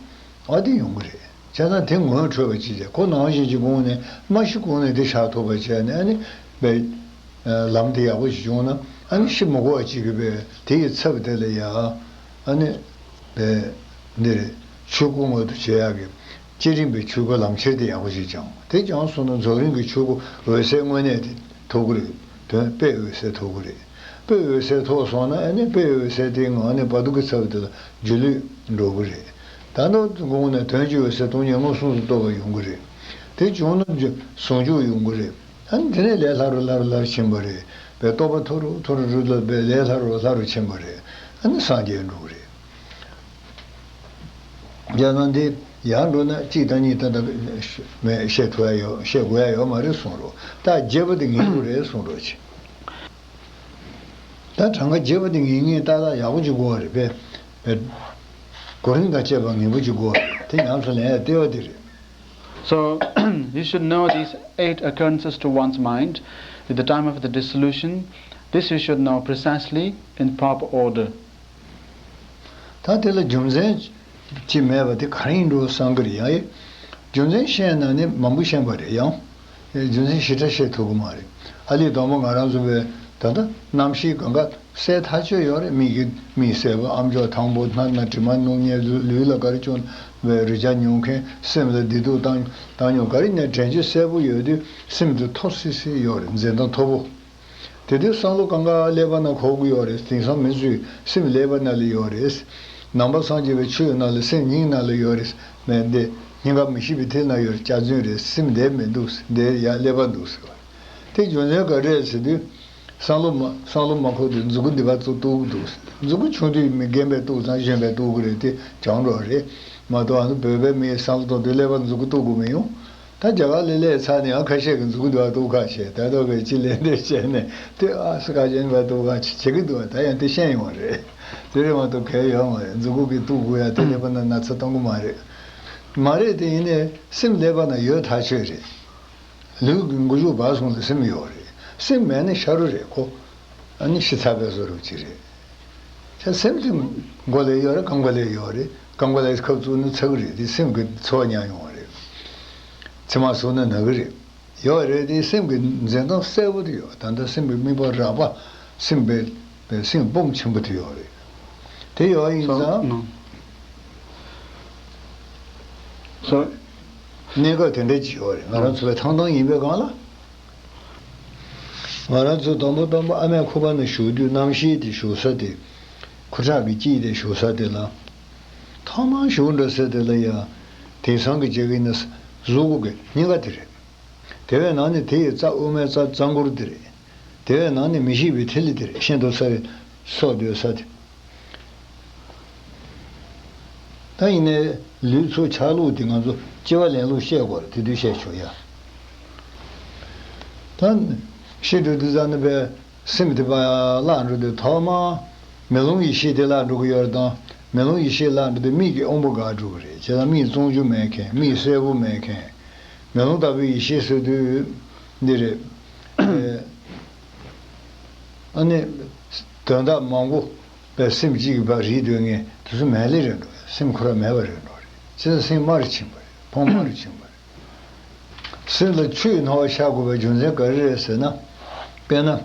ཨ་དེ་ཡོང་གི་རེད། བྱས་ཙང་དེ་ངོ་འཕྲོད་པ་ཅིག་བྱས་ཁོ་ནང་བཞིན་གྱི་སྒོམ་ནས་མ་ཤི་གོང་ནས་དེ་ཤར་ཐུབ་པ་བྱས་ནས་ཨ་ནི་བས་ལམ་དེ་ཡག་པོ་ཞིག་བྱུང་ན་ཨ་ནི་ཤི་མི་དགོས་པ་ཅིག་གི་བས་དེ་ཡི་ཚབ་དེ་ལ་ཡ་ཨ་ནི་བས་འདིར་ཆོས་སྐུ་མངོན་དུ་བྱེད་ཡག་གི་བསྐྱེད་རིམ་པའི་ཆོས་སྐུ་ལམ་ཁྱེར་དེ་ཡག་པོ་ཞིག་སྦྱངས། དེ་སྦྱངས་སོང་ན་རྫོགས་རིམ་གྱི་ཆོས་སྐུ་འོད་གསལ་དངོས་གནས་དེ་ཐོབ་ཀྱི་རེད། དོན་དཔེ་འོད་གསལ་ཐོབ་ཀྱི་རེད། དཔེ་འོད་གསལ་ཐོབ་སོང་ན་ཨ་ནི་དཔེ་འོད་གསལ་དེའི་ངང་ནས་བར་དོ་གི་ཚབ་དེ་ལ་སྒྱུ་ལུས་འགྲོ་གི་རེད། ད་ནི་དགོངས་ནས་དོན་གྱི་འོད་གསལ་སྟོང་ཉིད་མངོན་སུམ་དུ་རྟོགས་པ་ཡོང་གི་རེད། དེ་བྱུང་ན་ཟུང་འཇུག་ཡོང་གི་རེད། ཨ་ནི་དེ་ནས་ལས་སླ་རུ་སླ་རུ་སླ་རུ་ཕྱིན་པ་རེད། བས་རྟོགས་པ་མཐོ་རུ་མཐོ་རུ་རུ་ལ་བས་ལས་སླ་རུ་སླ་རུ་ཕྱིན་པ་རེད། ཨ་ནི་སངས་རྒྱས་འགྲོ་གི་རེད། རྒྱ་ནང་འདི་ཡར་འགྲོ་ན་གཅིག་དང་གཉིས་ད་ལྟ་མེད་བཤད་ཐུབ་ཡ་ཡོད་བཤད་དགོས་ཡ་ཡོད་མ་རེད་གསུང་རོགས། ད་རྒྱས་པ་དེ་ངེས་པོ་རེད་གསུང་རོགས་བྱེད། ད་གྲངས་ཀ་རྒྱས་པ་དེ་ངེས་ངེས་ཏག་ཏག་ཡག་པོ་ཅིག་དགོས་པ་རེད་པས། གོ་རིམ་དང་བཅས་པ་ངེས་པོ་ཅིག་དགོས་པ་རེད། དེ་ཉམས་སུ་ལེན་ཡ་ལྟེ་བ་དེ་རེད། So, you should know these eight occurrences to one's mind with the time of the dissolution. This you should know precisely in proper order. ད་དེ་ལ་རྒྱུ་མཚན་ཅི་མེད་པ་དེ་ག་རེ་ཡིན་འགྲོ་བསམ་གི་རེད་ཡང་། རྒྱུ་མཚན་ཤེས་ན་ནི་མང་པོ་ཤེས་པ་རེད་ཡང་། རྒྱུ་མཚན་ཞེ་དྲག་ཤེས་ཐུབ་གི་མ་རེད། ཨ་ལས་དང་པོ་ང་རང་ཚོ་བས་ད་ལྟ་རྣམ་ཤེས་གང་ག་གསལ་ཐག་ཆོད་ཡོད་རེད། མིག་གི་མིག་གསལ་པོ་ཨམ་ཅོག་དང་པོ་སྣ་སྣ་དྲི་མ་སྣུམ་བརྙན་ལུས་ལ་ག་རེ་བྱུང་བའི་རེག་བྱ་མྱོང་མཁན་སེམས་ལ་བདེ་སྡུག་བཏང་བཏང་མྱོང་ག་རེ་ནས་དྲན་རྒྱུ་གསལ་པོ་ཡོད་དུས་སེམས་དེ་མཐོ་སིལ་སིལ་ཡོད་རེད། འཛིན་སྟངས་མཐོ་པོ། དེ་དུས་བསམ་བློ་གང་ག་ཀླད་པ་ན་གོ་གི་ཡོད་རེད། དེང་སང་མི་ཚོས་སེམས་ཀླད་པ་ན་ལ་ཡོད་རེད། ནང་པ་སངས་རྒྱས་པའི་ཆོས་ན་ལ་སེམས་སྙིང་ན་ལ་ཡོད་རེད། མེད་འདི་སྙིང་ག་མི་ཤེས་པའི་མཐིལ་ན་ཡོད་རེད། སྐྱག་རྫུན་རེད། སེམས་འདི་མི་འདུག་འདི་ཡ་ཀླད་པ་འདུག་ཟེར་བ་རེད། དེ་རྒྱུ་མཚན་ག་རེ་རེད་ཟེར་དུས། བསམ་བློ་མ་བསམ་བློ་མ་འཁོར་དུས་མཛུ་གུ་འདི་བ་ཚོ་གཏུག་གི་འདུག་མཛུ་གུ་ཆུང་དུས་མི་རྒན་པས་གཏུག་ཙང་གཞོན་པས་གཏུག་གི་རེད། དེ་བྱང་འགྲོ་རེད་མ་གཏོགས་ཨ་ནི་བོད་པའི་མིའི་བསམ་བློ་གཏོང་དུས་ཀླད་པ་མཛུ་གུ་གཏུག་དགོས་མི་ཡོང་། ད་རྒྱ་གར་ལ་སླེབས་ཚར་ནས་ཡང་ཁ་ཤས་ཀྱིས་མཛུ་གུ་འདི་བ་གཏུག་ཁ་བྱས། ད་ལྟ་བས་ཅི་ལས་འདས་བྱས་ནས་དེ་ཨ་སི་ཁ་ཅན་བ་གཏུག་ཁ་བྱེད་ཀྱི་འདུག་ད་ཡང་དེ་ཤེས་ཡོང་བ་རེད། དེ་རེད་མ་གཏོགས་གལ་ཡོད་མ་རེད། མཛུ་གུ་གིས་གཏུག་དགོས་ཡ་དེ་ཀླད་པ་ན་ན་ཚ་གཏོང་གི་མ་རེད། མ་རེད། དེ་ཡིན་ནའི་སེམས་ཀླད་པ་ན་ཡོད་ཐག་ཆོད་རེད། ལུས་ཀྱི་མགོ་མཇུག་བར་གསུམ་ལ་སེམས་ཡོད་རེད། སེམས་མེད་ན་ཤ་རུ་རེད་ཁོ། ཨ་ནི་ཤི་ཚར་བའི་བཟོ་འདྲ་ཅིག་རེད། ཁྱེད་སེམས་དེ་མགོ་ལ་ཡོད་རེད། རྐང་པ་ལ་ཡོད་རེད། རྐང་པ་ལ་ཁབ་བཙུགས་ན་ཚ་གི་རེད། དེ་སེམས་ཀྱི་ཚོར་བ་མྱངས་ཡོང་བ་རེད། མཆིལ་མ་ཟུག་ན་ན་གི་རེད། ཡོད་རེད། དེ་སེམས་ཀྱི་འཛིན་སྟངས་གསལ་པོ་དེ་ཡོད། ད་ལྟ་སེམས་ཀྱི་དམིགས་པ་རགས་པ། སེམས་པའི་པའི་སེམས་སྤོབས་ཆེན་པོ་དེ་ཡོད་རེད། དེ་ཡོད་ཡིན་ཙང་། སོ། གནས་སྐབས་དེ་འདྲ་ཅིག་ཡོད་རེད། ང་རང་ཚོ་བའི་ཐང་ཐང་ཡིན་པའི་སྒང་ལ། ང་རང་ཚོ་དང་པོ་དང་པོ་ཨ་མའི་ཁུག་པ་ན་བཞུགས་དུས་རྣམ་ཤེས་དེ་བཞུགས་ས་དེ། ཁུ་ཁྲག་གི་དཀྱིལ་དེ་བཞུགས་ས་དེ་ལ། ཐོག་མར་བཞུགས་འགྲོ་ས་དེ་ལ་ཡ། དེང་སང་གི་ཅིག་ཡིན་ན་གཟུགས་སྐུ་གི་སྙིང་ག་དེ་རེད། དེ་བས་ནང་ནས་དེ་ཡི་རྩ་དབུ་མའི་རྩ་རྩ་འགུལ་དེ་རེད། དེ་བས་ནང་ནས་མི་ཤེས་པའི་ཐིག་ལེ་དེ་རེད། ཤིན་ཏུ་གསལ་བའི་སྲོག་བསྡོས་ས་དེ། ད་ཡིན་ནའི་ལུས་ཚུར་ཆགས་ལུགས་དེ་ང་ཚོ་སྐྱེ་བ་ལེན་ལུགས་བཤད་དགོས་རེད། དེ་དུས་བཤད་ཆོག་ཡ། ད་ཤི་འགྲོ་དུས་ཙམ་ནས་པའི་སེམས་དེ་པ་བརླག་འགྲོ་དུས་ཐོག་མར་མེ་ལོང་ཡེ་ཤེས་དེ་བརླག་འགྲོ་གི་ཡོད་རེད། དང་མེ་ལོང་ཡེ་ཤེས་བརླག་འགྲོ་དུས་མིག་གི་དབང་པོ་འགག་འགྲོ་གི་རེད། བྱས་ཙང་མིག་བཙོང་རྒྱུ་མེད་མཁན། མིག་གསལ་པོ་མེད་མཁན། མེ་ལོང་ལྟ་བུའི་ཡེ་ཤེས་ཟེར་དུས་འདི་རེད། ཨ་ནི་དོན་དག་མང་པོ་པའི་སེམས་གཅིག་གི་བར་རིག་སྡོད་མཁན་དེ་ཚོ་མེད་ལེ་རེད་འགྲོ། སེམས་ཁོ་རང་མེད་པ་རེད་འགྲོ་རེད། བྱས་ཙང་སེམས་དམར་ཕྱིན་པ་རེད། ཕུང་དམར་ཕྱིན་པ་རེད། སེམས་ལ་ཆུའི་སྣང་བ་ཤར་དགོས་པའི་རྒྱུ་མཚན་ག་རེ་རེད་ཟེར་ན། དཔེར་ན།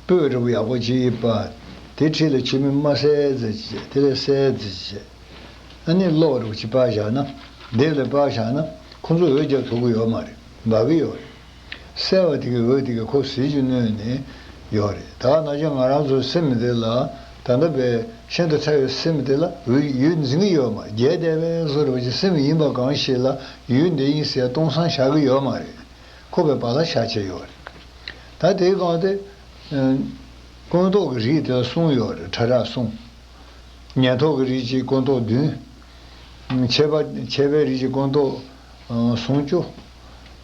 སྤོས་རིལ་བུ་ཡག་པོ་ཅིག་ཡིན་པ། དེ་འཁྲིས་ལ་ཆུ་མིག་དམར་སེར་ཙམ་ཅིག་བྱས། དེ་ལས་སེར་ཙམ་ཅིག་བྱས། ཨ་ནི་གློག་རིལ་བུ་ཅིག་སྤར་བཞག་ན། དེབ་ལ་སྤར་བཞག་ན་ཁོ་ཚོ་འོད་རྒྱག་ཐུབ་ཀྱི་ཡོད་མ་རེད། འབར་གྱི་ཡོད་རེད། སེར་བ་དེ་གི་འོད་དེ་གིས་ཁོ་ཟིལ་གྱིས་གནོན་ནས་ཡོད་རེད། ད་ག་ནང་བཞིན་ང་རང་ཚོའི་སེམས་དེ་ལ་ད་ལྟ་བའི་ཤིན་ཏུ་ཕྲ་བའི་སེམས་དེ་ལ་འོད་ཡུལ་འཛིན་གྱི་ཡོད་མ་རེད། རྒྱས་བསྡད་པའི་བཟོ་འདྲ་བོ་ཅིག་སེམས་ཡིན་པ་གང་ཞིག་ལ་ཡུལ་འདི་ཡིན་ཟེར་སྟོང་སང་བཞག་གི་ཡོད་མ་རེད། ཁོ་པའི་བར་ལ་བཞག་བྱས་ཡོད་རེད། ད་དེའི་སྒང་དེ། ཀུན་རྟོག་གི་རིགས་དེ་ལ་གསུམ་ཡོད་རེད། ཕྲ་རགས་གསུམ། ཉན་ཐོས་ཀྱི་རིགས་ཀྱི་ཀུན་རྟོག་བདུན། ཆད་པ་ཆད་པའི་རིགས་ཀྱི་ཀུན་རྟོག་ཨ་སུམ་ཅུ།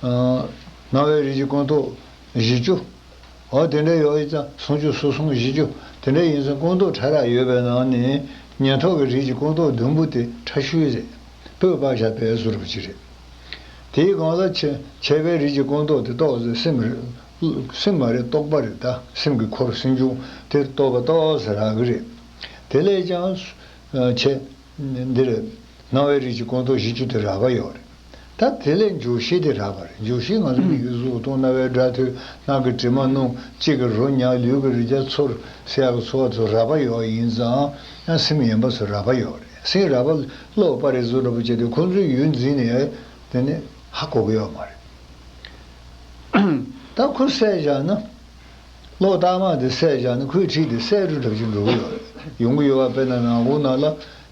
ཨ་སྣང་བའི་རིགས་ཀྱི་ཀུན་རྟོག་བཞི་བཅུ། འོ་དེ་འདྲ་ཡོད་ཡིན་ཙང་སུམ་ཅུ་སོ་གསུམ་བཞི་བཅུ་དེ་འདྲ་ཡིན་ཙང་ཀུན་རྟོག་ཕྲ་རགས་ཡོད་པའི་ནང་ནས་ཉན་ཐོས་ཀྱི་རིགས་ཀྱི་ཀུན་རྟོག་བདུན་པོ་དེ་ཕྲ་ཤོས་རེད། སྤོས་སྤར་བཞག་པའི་བཟོ་འདྲ་བོ་ཅིག་རེད། དེའི་སྒང་ལ་ཆད་ཆད་པའི་རིགས་ཀྱི་ཀུན་རྟོག་དེ་རྟོགས་ཟེར། སེམས་རེད། སེམས་མ་རེད། རྟོག་པ་རེད། ད་སེམས་ཀྱི་འཁོར་སེམས་བྱུང་དེ་རྟོགས་པ་རྟོགས་ཟེར་རག་གི་རེད། དེ་ལས་ཀྱང་ཆད་འདི་རེད། སྣང་བའི་རིགས་ཀྱི་ཀུན་རྟོག་བཞི་བཅུ་དེ་རག་པ་ཡོད་རེད། ད་དེ་ལས་འཇུག་ཤེས་དེ་རག་པ་རེད། འཇུག་ཤེས་ང་ཚོ་མིག་གིས་གཟུགས་མཐོང་། རྣ་བས་སྒྲ་ཐོས། སྣ་གིས་དྲི་མ་རྣོ། ལྕེ་གིས་རོ་མྱང་། ལུས་ཀྱིས་རེག་བྱ་ཚོར། ཟེར་ཡག་གི་ཚོར་བ་ཚོ་རག་པ་ཡོད་ཡིན་ཙང་ཡང་སེམས་ཡན་པ་ཚོ་རག་པ་ཡོད་རེད། སེམས་རག་པ་གློ་བ་རེད་བཟོ་འདྲ་བོ་བྱས་ཏེ་ཁོ་ཚོའི་ཡུལ་འཛིན་ནས་དེ་ནི་ཧ་གོ་གི་ཡོད་མ་རེད། ད་ཁོ་བསད་བཞག་ན། གློག་ལྟག་མ་དེ་བསད་བཞག་ན་ཁོའི་འཁྲིས་དེ་སེར་རུ་འདྲ་བཞིན་འགྲོ་གི་ཡོད་རེད། ཡོང་གི་ཡོད་པ། དཔེར་ན་ནང་ཁུག་ནང་ལ་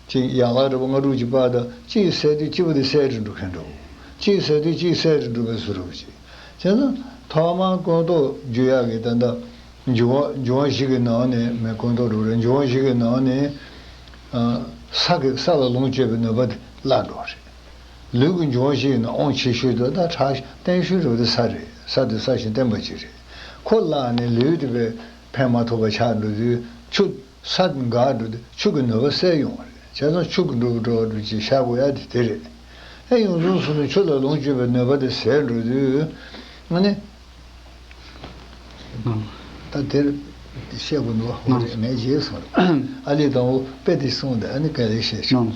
ཅིག་ཡན་ལག་འདྲ་པོ་ལྔ་དྲུག་ཅིག་སྤར་དང་། གཅིག་བསད་དུས་གཅིག་པོ་དེ་སེར་རུ་འགྲོ་མཁན་འདྲ་བོ། གཅིག་བསད་དུས་གཅིག་སེར་རུ་འགྲོ་བའི་བཟོ་འདྲ་བོ་ཅིག་བྱས་ན་ཐོག་མར་ཀུན་རྟོག་འཇུག་ཡག་གི་ད་ལྟ་འབྱུང་བ་འབྱུང་བ་བཞི་གི་ནང་ནས། མེ་ཀུན་རྟོག་འདྲ་བོ་རེད། འབྱུང་བ་བཞི་གི་ནང་ནས་ཨ་ས་གི་ས་ལ་ལོངས་སྤྱོད་པའི་ནུས་པ་དེ་བརླག་འགྲོ་བ་རེད། ལུས་ཀྱི་འབྱུང་བ་བཞི་ཡིན་ན་དབང་ཆེ་ཤོས་དེ་ད་ཕྲ་བརྟན་ཤོས་རེད་པ། དེ་ས་རེད། ས་དེ་སྲ་ཞིང་བརྟན་པ་ཅིག་རེད། ཁོ་བརླག་ནས་ལུས་དེ་པས་ཕན་མ་ཐོགས་པ་ཆགས་འགྲོ་དུས་ཆུ་ས་འགག་འགྲོ་དུས་ཆུ་གི་ནུས་པ་ཟད་ཡོང་བ་རེད། བྱས་ཙང་ཆུ་གི་འགྲོ་འགྲོ་འགྲོ་ཅིག་བཞག་དགོས་ཡ་དེ་དེ་རེད། ཨེ་ཡོངས་སུ་སོང་ནས་ཆུ་ལ་ལོངས་སྤྱོད་པའི་ནུས་པ་དེ་ཟད་འགྲོ་དུས་ཨ་ནི། ད་དེར་བཤད་དགོས་འདུག་འོ་རེད། ངས་བརྗེད་སོང་རེད། ཨ་ལས་དང་པོ་དཔེ་དེ་གསུངས་ཏེ་ཨ་ནི་ག་ལེར་བཤད་ཆོག་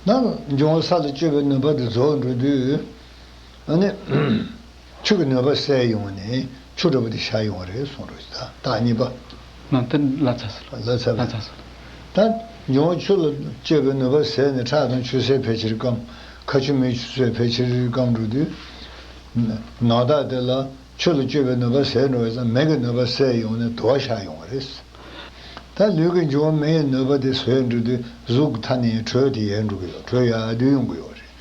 ད་འབྱུང་བ་ས་ལ་སྤྱོད་པའི་ནུས་པ་དེ་རྫོགས་འགྲོ་དུས་ཨ་ནི་ཆུ་གི་ནུས་པ་ཟད་ཡོང་ནས་ཆུ་འདྲ་པོ་དེ་ཤར་ཡོང་བ་རེད་གསུངས་རོགས། ད་རྟགས་གཉིས་པ། ན་དེ་ལ་ཚ་ས་ལ་ཚ་ལ་ཚ་ས་ལ། ད་འབྱུང་བ་ཆུ་ལ་སྤྱོད་པའི་ནུས་པ་ཟད་ནས་ཁྲག་དང་ཆུ་སེར་ཕལ་ཆེར་སྐམ། ཁ་ཆུ་མིག་ཆུ་སོགས་ཕལ་ཆེར་སྐམ་འགྲོ་དུས། ནང་རྟགས་དེ་ལ་ཆུ་ལ་སྤྱོད་པའི་ནུས་པ་ཟད་འགྲོ་བའི་ཙང་མེ་གི་ནུས་པ་ཟད་ཡོང་ནས་དུ་བ་ཤར་ཡོང་བ་རེད། ད་ལུས་ཀྱི་འབྱུང་བ་མེ་ཡི་ནུས་པ་དེ་ཟད་འགྲོ་དུས་གཟུགས་ཀྱི་མཐའ་ནས་དྲོད་དེ་ཡལ་འགྲོ་གི་ཡོད། དྲོད་ཡལ་དུས་ཡོང་གི་ཡོད་རེད།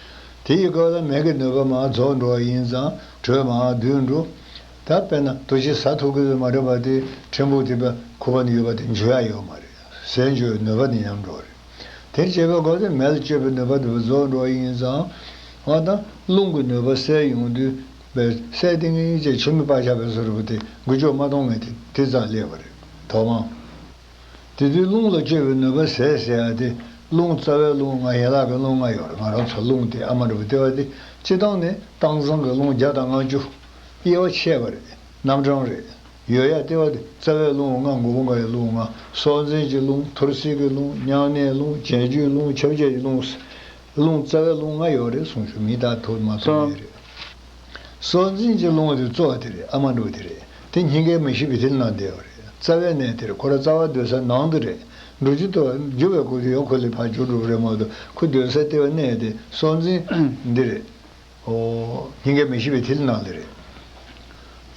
དེ་ཡི་སྐབས་ལ་མེ་གི་ནུས་པ་མར་རྫོགས་འགྲོ་བ་ཡིན་ཙང་དྲོད་མར་སྡུད་འགྲོ། ད་དཔེར་ན་དུ་ཞིག་ཟ་ཐུབ་ཀྱི་མ་རེད་པ། དེ་ཕྲན་བུ་དེ་པའི་ཁུ་བ་ནས་ཡོད་པ་དེ་འཇུ་ཡག་ཡོད་མ་རེད། ཟས་འཇུ་བའི་ནུས་པ་དེ་ཉམས་འགྲོ་བ་རེད། དེར་བྱེད་པའི་སྒོ་དེ་མེ་ལ་སྤྱོད་པའི་ནུས་པ་དེ་རྫོགས་འགྲོ་བ་ཡིན་ཙང་། འོ་ད་རླུང་གི་ནུས་པ་ཟད་ཡོང་དུས་པའི་ཟད་དེ་ངེས་ཅེས་ཆུ་མིག་སྤར་བཞག་པའི་བཟོ་འདྲ་པོ་དེ་འགུལ་སྐྱོད་མ་གཏོང་མཁན་དེ་དེ་ཙམ་སླེབས་པ་རེད། ཐོག་མར། དེ་དུས་རླུང་ལ་སྤྱོད་པའི་ནུས་པ་ཟད་ཟེར་ཡ་དེ། རླུང་རྩ་བའི་རླུང་ལྔ། ཡན་ལག་གི་རླུང་ལྔ་ཡོད་རེད། ང་རང་ཚོ་རླུང་དེ་ཨ་མ་འདྲ་པོ་ལྟེ་བ་དེ་སྤྱིར་བཏང་ནས་དྭངས་གཙང་གི་རླུང་བརྒྱ་དང་ལྔ་བཅུ། དབྱེ་བ་ཕྱེ་བ་རེད། རྣམ་གྲངས་རེད། ཡོད་ཡ་ལྟེ་བ་དེ་རྩ་བའི་རླུང་ལྔ། མགོ་བོ་འགའ་ཡི་རླུང་ལྔ། སྲོག་འཛིན་གྱི་རླུང་། ཐོར་བསྲེགས་ཀྱི་རླུང་། མྱང་གནས་རླུང་། བྱད་གཅོད་རླུང་། ཁྱབ་བྱེད་ཀྱི་རླུང་། རླུང་རྩ་བའི་རླུང་ལྔ་ཡོད་རེད་གསུངས་ཞུ། མི་ད་ཐུབ་མ་ཐུབ་མེད་རེད། སྲོག་འཛིན་གྱི་རླུང་དེ་གཙོ་བོ་དེ་རེད། ཨ་མ་འདྲ་པོ་དེ་རེད། དེ་སྙིང་གའི་མེ་བཞི་པའི་མཐིལ་ནང་བསྡད་པ་རེད། རྩ་བའི་གནས་དེ་རེད། ཁོ་རང་རྩ་བ་སྡོད་ས་ནང་དུ་རེད། འགྲོ་རྒྱུ་དང་རྒྱུ་བའི་སྐོར་དེ་ཡང་ཁོ་ལས་ཕར་འགྱུར་འགྲོ་གི་རེད་མ་གཏོགས། ཁོ་སྡོད་ས་ལྟེ་བ་གནས་དེ་སྲོག་འཛིན་འདི་རེད། ཨོ། སྙིང་གའི་མེ་བཞི་པའི་མཐིལ་ནང་དེ་རེད།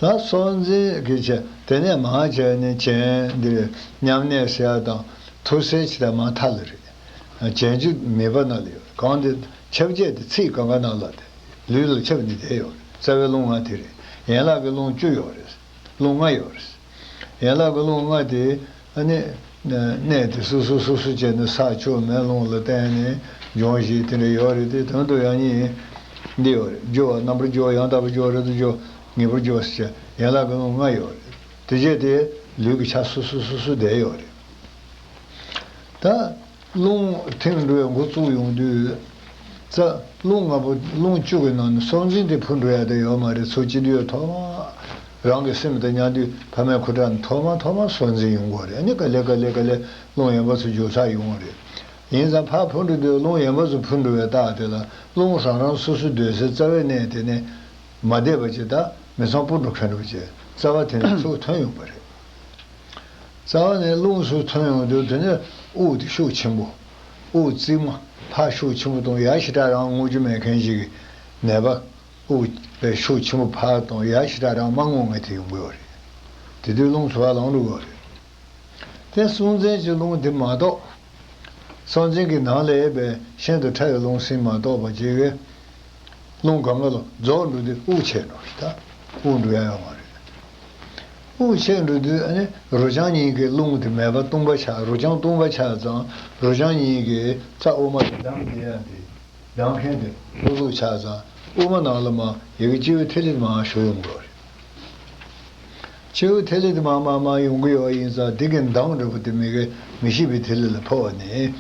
ད་སྲོག་འཛིན་གྱི་བྱས། དེ་ནས་མར་བྱས་ནས་གྱེན་འདི་རེད། མཉམ་གནས་ཟེར་ཡ་དང་ཐོར་བསྲེགས་བྱེད་ཡ་མར་མཐའ་ལ་རེད། བྱད་གཅོད་མིད་པ་ནང་ལ་ཡོད། གང་དེ་ཁྱབ་བྱེད་དེ་ཚིགས་གང་ག་ནང་ལ་དེ། ལུས་ལ་ཁྱབ་ནས་བསྡད་ཡོད། རྩ་བའི་རླུང་ལྔ་དེ་རེད། ཡན་ལག་གི་རླུང་བཅུ་ཡོད་རེད། རླུང་ལྔ་ཡོད་རེད། ཡན་ལག་གི་རླུང་ལྔ་དེ་ཨ་ནི་གནས་དེ་སོ་སོ་སོ་སོ་བྱས་ནས་ས་ཆུ་མེ་རླུང་ལ་བརྟེན་ནས་འབྱུང་བཞིན་དེ་འདྲ་ཡོད་རེད། དེ་དོན་དུ་ཡང་ཉིད་འདི་ཡོད་རེད། རྒྱུ་བ་རྣམ་པར་རྒྱུ་བ་ཡང་དག་པར་རྒྱུ་བ་རེད་དུ་རྒྱུ་ངེས་པར་རྒྱུ་བ་ཟེར་བྱས་ཡན་ལག་གི་རླུང་ལྔ་ཡོད་རེད། དེ་རྗེས་དེ་ལུས་ཀྱི་ཆ་སོ་སོ་སོ་སོ་བསྡད་ཡོད་རེད། ད་རླུང་ཐིམ་འགྲོ་བའི་འགོ་བཙུགས་ཡོང་དུས་ཙ་རླུང་ལྔ་པོ་རླུང་བཅུ་གི་ནང་ནས་སྲོག་འཛིན་དེ་འཕུར་འགྲོ་ཡ་དེ་ཡོད་མ་རེད། ཚུར་སྐྱེ་དུས་ཐོག་མ་རང་གི་སེམས་དང་མཉམ་དུས་ཕ་མའི་ཁུ་ཁྲག་ནི་ཐོག་མ་ཐོག་མ་སྲོག་འཛིན་ཡོང་གི་རེད། ཨ་ནི་ག་ལེ་ག་ལེ་ག་ལེ་རླུང་ཡན་པ་ཚོ་འཇུག་ཚར་ཡོང་གི་རེད། ཡིན་ཙང་ཕར་འཕུར་འགྲོ་དུས་རླུང་ཡན་པ་ཚོ་འཕུར་འགྲོ་བའི་རྟགས་དེ་ལ་རླུང་རང་རང་སོ་སོ་སྡོད་སའི་རྩ་བའི་གནས་དེ་ནས་མ་བསྡད་པ་ཅིག་ད་མི་ཚང་སྤུ་འགྲོ་མཁན་འགྲོ་བྱས་རྩ་བ་དེ་ནས་ཚུར་ཐོན་ཡོང་པ་རེད། རྩ་བ་ནས་རླུང་ཚུར་ཐོན་ཡོང་དུས་དེ་ནས་དབུགས་དེ་ཤུགས་ཆེན་པོ། དབུགས་རྩིབ་མ་ཕར་ཤུགས་ཆེན་པོ་གཏོང་ཡ་ཞེ་དྲག་རང་རྔུལ་ཆུ་མེད་མཁན་ཞིག་གི་ནད་པ་དབུགས་པའི་ཤུགས་ཆེན་པོ་ཕར་གཏོང་ཡ་ཞེ་དྲག་རང་མ་རྔུལ་མཁན་དེ་ཡོང་གི་ཡོད་རེད། དེ་དུས་རླུང་ཚུར་ལངས་འགྲོ་གི་ཡོད་རེད། དེ་སྲོག་འཛིན་གྱི་རླུང་དེ་མ་གཏོགས། སྲོག་འཛིན་གྱི་ནང་ལ་ཡོད་པའི་ཤིན་ཏུ་ཕྲ་བའི་རླུང་སེམས་མ་གཏོགས་པ་ཅིག་གིས། རླུང་གང་ག་ལ་རྫོགས་འགྲོ་དུས་དབུགས་ཆད་འགྲོ་རེད་ད། དབུགས་འགྲོ་ཡ་ཡོད་མ་རེད། དབུགས་ཆད་འགྲོ་དུས་ཨ་ནི་རོ་རྐྱང་གཉིས་ཀྱི་རླུང་དེ་མེད་པ་སྟོང་པ་ཆགས། རོ་རྐྱང་སྟོང་པ་ཆགས་ཙང་རོ་རྐྱང་གཉིས་ཀྱི་རྩ་དབུ་མ་དེ་བསྡམས་བསྡད་ཡ་དེ་བསྡམས་མཁན་དེ་ལྷུག་ལྷུག་ཆགས་ཙང་དབུ་མ་ནང་ལ་མར་ཡ་གི་སྤྱི་བོའི་ཐིག་ལེ་དེ་མར་ཞུགས་ཡོང་གི་ཡོད་རེད། སྤྱི་བོའི་ཐིག་ལེ་དེ་མར་མར་མར་ཡོང་གི་ཡོད་ཡིན་ཙང་དེ་གི་མདངས་འདྲ་པོ་དེ་མི་གི་མི་ཤེས་པའི་ཐིག་ལེ་ལ་ཕོག་པ་ནས་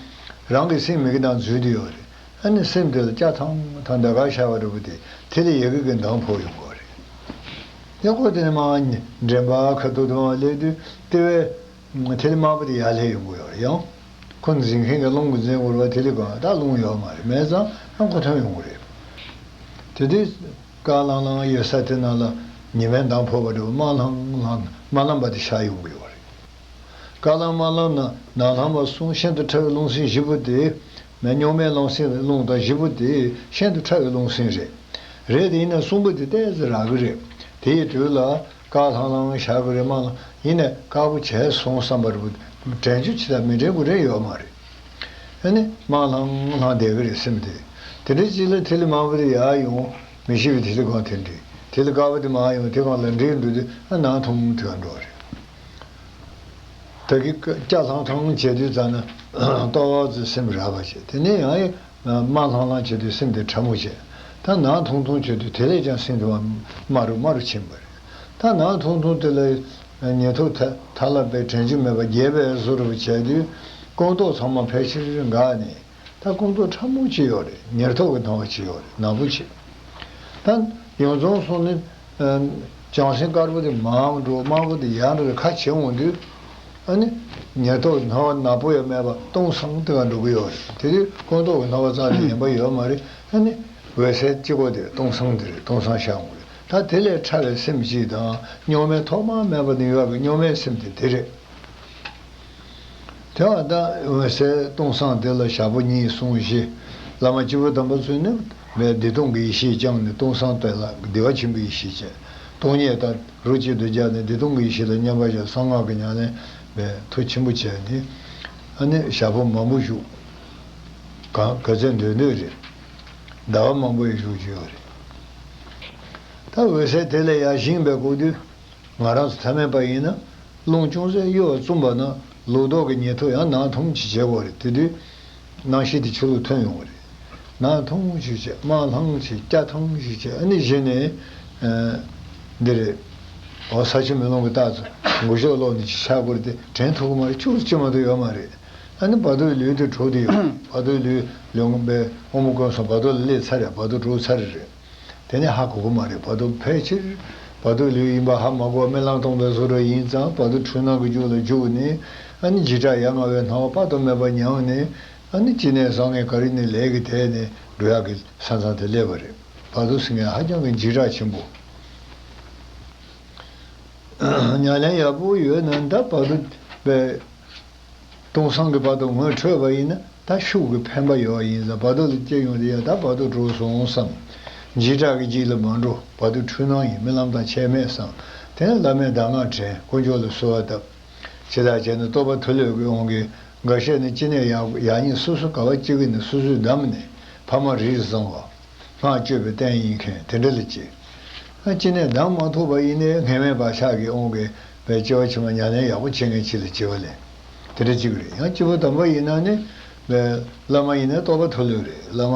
རང་གི་སེམས་མི་གི་ནང་འཛུལ་དུ་ཡོད་རེད། ཨ་ནི་སེམས་དེ་ལ་སྐྱ་ཐང་ཐང་ཟླ་ག་ཤར་བ་འདྲ་པོ་དེ་ཐིག་ལེ་ཡ་གི་གི་མདངས་ཕོག་ཡོང་གི་རེད། ཡག་པོ་དེ་ནས་མར་འདྲེན་པ་ཁ་ཐུག་ཏུ་མར་སླེབས་དུས་ལྟེ་བའི་ཐིག་ལེ་དམར་པོ་དེ་ཡར་སླེབས་ཡོང་གི་ཡོད་རེད། ཡང་ཁོ་འཛིན་མཁན་གྱི་རླུང་གིས་འཛིན་དགོས་རེད་པ། ཐིག་ལེ་གང་ད་རླུང་ཡོད་མ་རེད། མེད་ཙང་ཡང་ཁོ་ཐོན་ཡོང་གི་རེད། དེ་དུས་དཀར་ལྷང་ལྷང་ཡོད་ས་དེ་ནང་ལ་ཉི་མའི་མདངས་ཕོག་པ་འདྲ་པོ་དམར་ལྷང་ལྷང་དམར་ལམ་པ་དེ་ཤར་ཡོང་གི་ཡོད་རེད། དཀར་ལམ་དམར་ལམ་ན་ནག་ལྷང་བ་གསུམ་ཤིན་ཏུ་ཕྲ་བའི་རླུང་སེམས་བཞི་པོ་དེ། མེ་རྙོག་མའི་རླུང་སེམས་རླུང་དང་བཞི་པོ་དེ་ཤིན་ཏུ་ཕྲ་བའི་རླུང་སེམས་རེད། རེད་དེ་ཡིན་ན་གསུམ་པོ་དེ་ཏོག་ཙམ་རག་གི་རེད། དེ་ཡི་དུས་ལ་དཀར་ལྷང་ལྷང་ཤར་གི་རེད། དམར་ལམ་ཡིན་ནས་དཀར་པོ་བྱས་སོང་བསམ་པ་རེད་པ། དྲན་རྒྱུ་ཅི་ལྟར་མི་དྲན་དགོས་དྲན་ཡོད་མ་རེད། ཨ་ནི་དམར་ལྷང་ལྷང་བསྡད་གི་རེད་སེམས་དེ། དེ་འདྲའི་ཅིག་ལ་ཐིག་ལེ་དམར་པོ་དེ་ཡར་ཡོང་། མི་ཤེས་པའི་ཐིག་ལེ་གང་དེ་འདྲའི་ཐིག་ལེ་དཀར་པོ་དེ་མར་ཡོང་། དེ་གང་ལ་འདྲེས་འགྲོ་དུས་ཨ་ནང་ཐུང་ཐུང་འགྲོ་རེད། ད་གི་སྐྱ་ལྷང་ཐང་བྱེད་དུས་ཙ་ན་ཏོག་ཙི་སེམས་རག་པ་བྱེད། དེ་ནས་ཡང་དམར་ལྷང་ལྷང་བྱེད་དུས་སེམས་དེ་ཕྲ་མོ་བྱེད། ད་ནང་ཐུང་ཐུང་བྱེད་དུས་དེ་ལས་ཀྱང་སེམས་དེ་དམར་རུ་དམར་རུ་ཕྱིན་པ་རེད། ད་ནང་ཐུང་ཐུང་དེ་ལ་ཉེར་ཐོབ་ཐ་ཐ་ལ་པའི་དྲན་རྒྱུ་མེད་པ་རྒྱས་པའི་བཟོ་འདྲ་བྱས་དུས་སྐུ་མདོག་ཚང་མ་ཕལ་ཆེར་འགག་ནས། ད་སྐུ་མདོག་ཕྲ་མོ་ཅིག་ཡོད་རེད། ཉེར་ཐོབ་ཀྱི་སྣང་བ་ཅིག་ཡོད་རེད། ནག་པོ་ཅིག་ད་ཡོངས་རྫོགས་སོང་ནས་ཨ་ལྗང་སེང་དཀར་པོ་དེ་མར་འགྲོ། དམར་པོ་དེ་ཡར་འགྲོ་བའི་ཁ་ཕྱེ་འོང་དུས། ཨ་ནི་ཉེར་ཐོབ་ཀྱི་སྣང་བ་ནག་པོ་ཡང་མེད་པ་སྟོང་སང་དེ་ག་འགྲོ་གི་ཡོད་རེད། དེ་དུས་སྐུ་མདོག་གི་སྣང་བ་རྩ་ནས་ཡིན་པ་ཡོད་མ་རེད། ཨ་ནི་འོད་གསལ་གཅིག་པོ་དེ་སྟོང་སང་དེ་རེད། སྟོང་སང་ཤར་འོང་རེད། ད་དེ་ལས་ཕྲ་བའི་སེམས་ཅིག་དང་རྙོག་མའི་ཐོག་མ་མེད་པ་ནས་ཡོད་པའི་རྙོག་མའི་སེམས་དེ་དེ་རེད། དེ་བ་ད་འོད་གསལ་སྟོང་སང་དེ་ལ་ཞག་པོ་གཉིས་གསུམ་བཞི། བླ་མ་སྐྱེས་བུ་དམ་པ་ཚོས་ནི་བདེ་སྟོང་གི་ཡེ་ཤེས་བསྐྱངས་ནས་སྟོང་སང་དེ་ལ་བདེ་བ་ཆེན་པོའི་ཡེ་ཤེས་བྱས། སྟོང་ཉིད་དང་རོ་གཅིག་ཏུ་སྦྱར་ནས་བདེ་སྟོང་གི་ཡེ་ཤེས་ལ་མཉམ་པར་བཞག་གསང་སྔགས་ཀྱི་ཉམས་ལེན་མཐུ་ཆེན་པོ་བྱས་ནས། ཨ་ནི་ཞག་པོ་མང་པོ་བཞུགས། གང་ག་ཚོད་འདོད་འདོད་རེད། ཟླ་བ་མང་པོ་ཡང་བཞུགས་ཀྱི་ཡོད་རེད། ད་འོད་གསལ་དེ་ལས་ཡར་བཞེངས་པའི་སྐབས་དུས། ང་རང་ཚོ་ཐ་མལ་པ་ཡིན་ན། རླུང་ཅུང་ཟད་གཡོ་བ་བཙུམས་པ་ན་ལུགས་ལྡོག་གི་ཉེར་ཐོབ་ཡང་ནང་ཐུང་ཅིག་བྱེད་དགོས་རེད། དེ་དུས་སྣང་ཤེས་དེ་ཕྱི་ལོགས་ཐོན་ཡོང་གི་རེད། ནང་ཐུང་ཅིག་བྱས། དམར་ལྷང་ཅིག་སྐྱ་ཐང་ཅིག་བྱས། ཨ་ནི་གཞི་ནས་ཨ་འདི་རེད། འོ་ས་ཆུ་མེ་རླུང་གི་རྟགས་ཚོ་མགོ་ཤོག་ལོག་ནས་ཅིག་ཆགས་དགོས་རེད་དེ་དྲན་ཐུབ་ཀྱི་མ་རེད། ཆུ་ཅི་མ་གཏོགས་ཡོད་མ་རེད། ཨ་ནི་བར་དོའི་ལུས་དེ་དྲུག་དེ་ཡོད། བར་དོའི་ལུས་ལུས་ངན་པའི་དབང་པོ་ཀུན་སོང་བར་དོ་ལ་སླེབས་ཚར་རེད། བར་དོ་གྲུབ་ཚར་རེད། དེ་ནས་ཧ་གོ་གི་མ་རེད། བར་དོ་ཕལ་ཆེར་བར་དོའི་ལུས་ཡིན་པ་ཧ་མ་གོ་བ་རྨི་ལམ་སྟོང་པའི་བཟོ་འདྲ་ཡིན་ཙང་བར་དོ་འཁྲུལ་སྣང་གི་རྒྱུད་ལ་འཇུག་ནས། ཨ་ནི་འཇིགས་སྐྲག་ཡ་ང་བའི་སྣང་བ་དཔག་ཏུ་མེད་པ་མྱངས་ནས། ཨ་ནི་ཅི་ནས་བཟང་ངན་ག་རེ་ནས་ལས་ཀྱི་དེད་ནས་འགྲོ་ཡག་གི་ས་མཚམས་དེ་སླེབས་པ་རེད། བར་དོ་ཟེར་མཁན་ཧ་ཅང་གི་འཇིགས་སྐྲག་ཆེན་པོ། ཉམས་ལེན་ཡག་པོ་ཡོད་ན་ད་བར་དོ་པའི། སྟོང་སང་གི་བར་དོ་ངོས་འཕྲོད་པ་ཡིན་ན་ད་ཤུགས་ཀྱི་འཕེན་པ་ཡོད་པ་ཡིན་ཙང་བར་དོ་ལ་སྐྱེ་ཡོང་དེ་ཡང་ད་བར་དོ་གྲུབ་སོང་བསམ། འཇིགས་སྐྲག་གི་རྗེས་ལ་མ་འགྲོ། བར་དོ་འཁྲུལ་སྣང་ཡིན། རྨི་ལམ་དང་ཁྱད་མེད་བསམ། དེ་ནས་བླ་མས་གདམས་ངག་དྲན། དཀོན་མཆོག་ལ་གསོལ་བ་བཏབ། ཇི་ལྟར་བྱས་ནས་རྟོགས་པ་མཐོ་ལོས་ཀྱི་དབང་གིས། འགའ་ཤས་ནི་ཅི་ནས་ཡག་ཡག་ཉེས་སོ་སོ་ག་བ་གཅིག་གི་ནི་སོ་སོས་བདམས་ནས་ཕ་མ་རིགས་བཟང་བ། སྔགས་སྤྱོད་པའི་རྟེན་ཡིན་མཁན་དེ་འདྲ་ལ་གཅིག་ཨ་ཅི་ནས་གདམས་མ་ཐུབ་པ་ཡིན་ནའི་སྔས་མའི་བག་ཆགས་ཀྱི་དབང་གིས་བའི་སྐྱེ་བ་ཕྱི་མ་ཉམས་ལེན་ཡག་པོ་བྱེད་མཁན་ཅིག་ལ་བྱེད་པ་ལས་དེ་འདྲ་གཅིག་རེད། ཡང་སྐྱེས་བུ་དམ་པ་ཡིན་ན་ནི་བའི་བླ་མ་ཡིན་ནའི་རྟོགས་པ་མཐོ་ལོས་རེད། བླ་མ་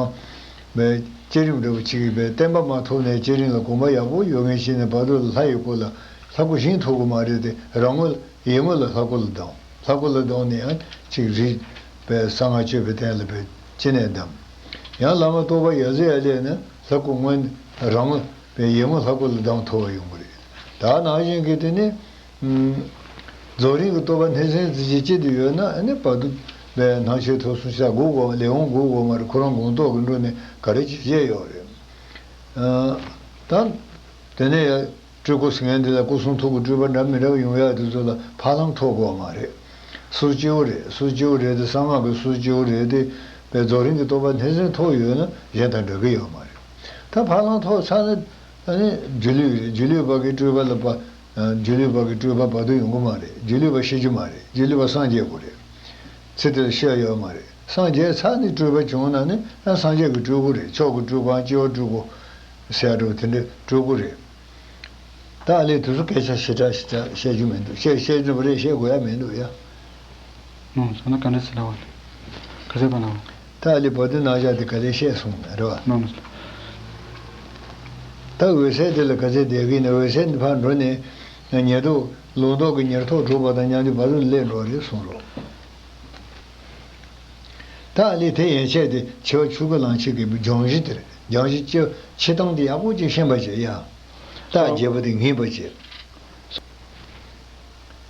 བའི་བསྐྱེད་རིམ་འདྲ་བོ་ཅིག་གིས་བའི་བསྟན་པ་མ་ཐོབ་ནས་བསྐྱེད་རིམ་ལ་གོམས་པ་ཡག་པོ་ཡོད་མཁན་ཞིག་ནས་བར་དུ་ལ་ལྷ་ཡི་སྐུ་ལ་ལྷ་སྐུ་བཞེངས་ཐུབ་ཀྱི་མ་རེད་དེ། རང་ངོ་ཡིད་ངོ་ལ་ལྷ་སྐུ་ལ་སྡང་། ལྷ་སྐུ་ལ་སྡང་ནས་ཡང་ཅིག་རིགས་པའི་གསང་སྔགས་སྤྱོད་པའི་སྟེང་ལ་བའི་ཅི་ནས་གདམས། ཡང་བླ་མ་རྟོགས་པ་ཡ་ཟི་ཡ་ལས་ནི་ལྷ་སྐུ་སྔོན་རང་ངོ་བའི་ཡིད་ངོ་ལྷ་སྐུ་ལ་སྡང་ཐུབ་པ་ཡོང་གི་རེད། ད་ནང་བཞིན་གྱི་དེ་ནི་ཨུམ། རྫོགས་རིམ་གྱི་རྟོགས་པ་སྣང་སྲིད་རྩེ་གཅིག་གཅིག་ཏུ་ཡོད་ན་ཨ་ནི་བར་དུ་བའི་སྣང་མཆེད་ཐོབ་གསུམ་ཤ་དགུ་དགོས་ལས་འོང་དགུ་དགོས་མ་རེད། ཁོ་རང་དགོངས་རྟོགས་ཀྱི་འགྲོ་ནས་ག་རེ་བྱེད་བྱས་ཡོད་རེད། ཨ། ད། དེ་ནས་ཡང་སྤྲུལ་སྐུ་ཟེར་མཁན་འདི་ལ་སྐུ་གསུང་ཐུགས་ཀྱི་སྤྲུལ་པ་འདྲ་མི་འདྲ་བ་ཡོང་ཡག་དེ་ཚོ་ལ་ཕ་ལམ་ཐོབ་དགོས་མ་རེད། སུ་སྐྱེ་བོ་རེད། སུ་སྐྱེ་བོ་རེད་དེ་གསང་སྔགས་ཀྱི་སུ་སྐྱེ་བོ་རེད་དེ་བའི་རྫོགས་རིམ་གྱི་རྟོགས་པ་སྣང་སྲིད་ཐོབ་ཡོད་ན་གཞན་དང་འདྲ་གི་ཡོད་མ་རེད། ད་ཕ་ལམ་ཐོབ་ཚར་ན་ཨ་ནི་སྒྱུ་ལུས་རེད། སྒྱུ་ལུས་པ་གི་སྤྲུལ་པ་ལ་བ། སྒྱུ་ལུས་པ་གི་སྤྲུལ་པ་བར་དུ་ཡོང་གི་མ་རེད། སྒྱུ་ལུས་པ་ཤི་རྒྱུ་མ་རེད། སྒྱུ་ལུས་པ་སངས་རྒྱས་དགོས་རེད། ཚེ་འདི་ལ་ཤི་ཡ་ཡོད་མ་རེད། སངས་རྒྱས་ཚར་ནས་སྤྲུལ་པ་བྱུང་ན་ནི་ཡང་སངས་རྒྱས་ཀྱི་སྤྲུལ་སྐུ་རེད། མཆོག་གི་སྤྲུལ་སྐུའམ་སྐྱེ་བོ་སྤྲུལ་སྐུ་ཟེར་ཡ་འདྲ་བོ་དེ་འདྲའི་སྤྲུལ་སྐུ་རེད། ད་ཨ་ལས་དེ་ཚོ་སྐད་ཆ་ཞེ་དྲག་ཞེ་དྲག་བཤད་རྒྱུ་མི་འདུག་བཤད་བཤད་རྒྱུ་རེད། བཤད་དགོས་ཡ་མི་འདུག་ཡ། ནོ། སོང་ན་ག་འདྲ་ཟེར་ལ་བ། ག་ཚོད་པ་ན་བ། ད་ཨ་ལས་བར་དུ་ནང་བཞག་དེ་ག་ལེ་བཤད་སོང་ན་རེད་བ། ནོ་ནོ། ད་འོད་གསལ་དེ་ལ་ག་ཚོད་བསྡད་ཀྱི་ཡིན་ན། འོད་གསལ་འདི་ཕར་འགྲོ་ནས་ཉེར་བསྡོགས་ལུང་རྟོགས་ཀྱི་ཉེར་ཐོབ་གྲུབ་པ་དང་མཉམ་དུ་བར་དུ་སླེབས་འགྲོ་རེད་གསུངས་རོགས། ད་ཨ་ལས་དེ་ཡན་ཆད་དེ་འཆི་བ་ཆོས་སྐུ་ལམ་ཁྱེར་གྱི་སྦྱོང་གཞི་དེ་རེད། སྦྱོང་གཞི་སྤྱི་སྤྱི་སྟངས་དེ་ཡག་པོ་ཅིག་ཤེས་པ་བྱེད་ཡ། རྟགས་བྱས་པ་དེ་ངེས་པ་བྱེད།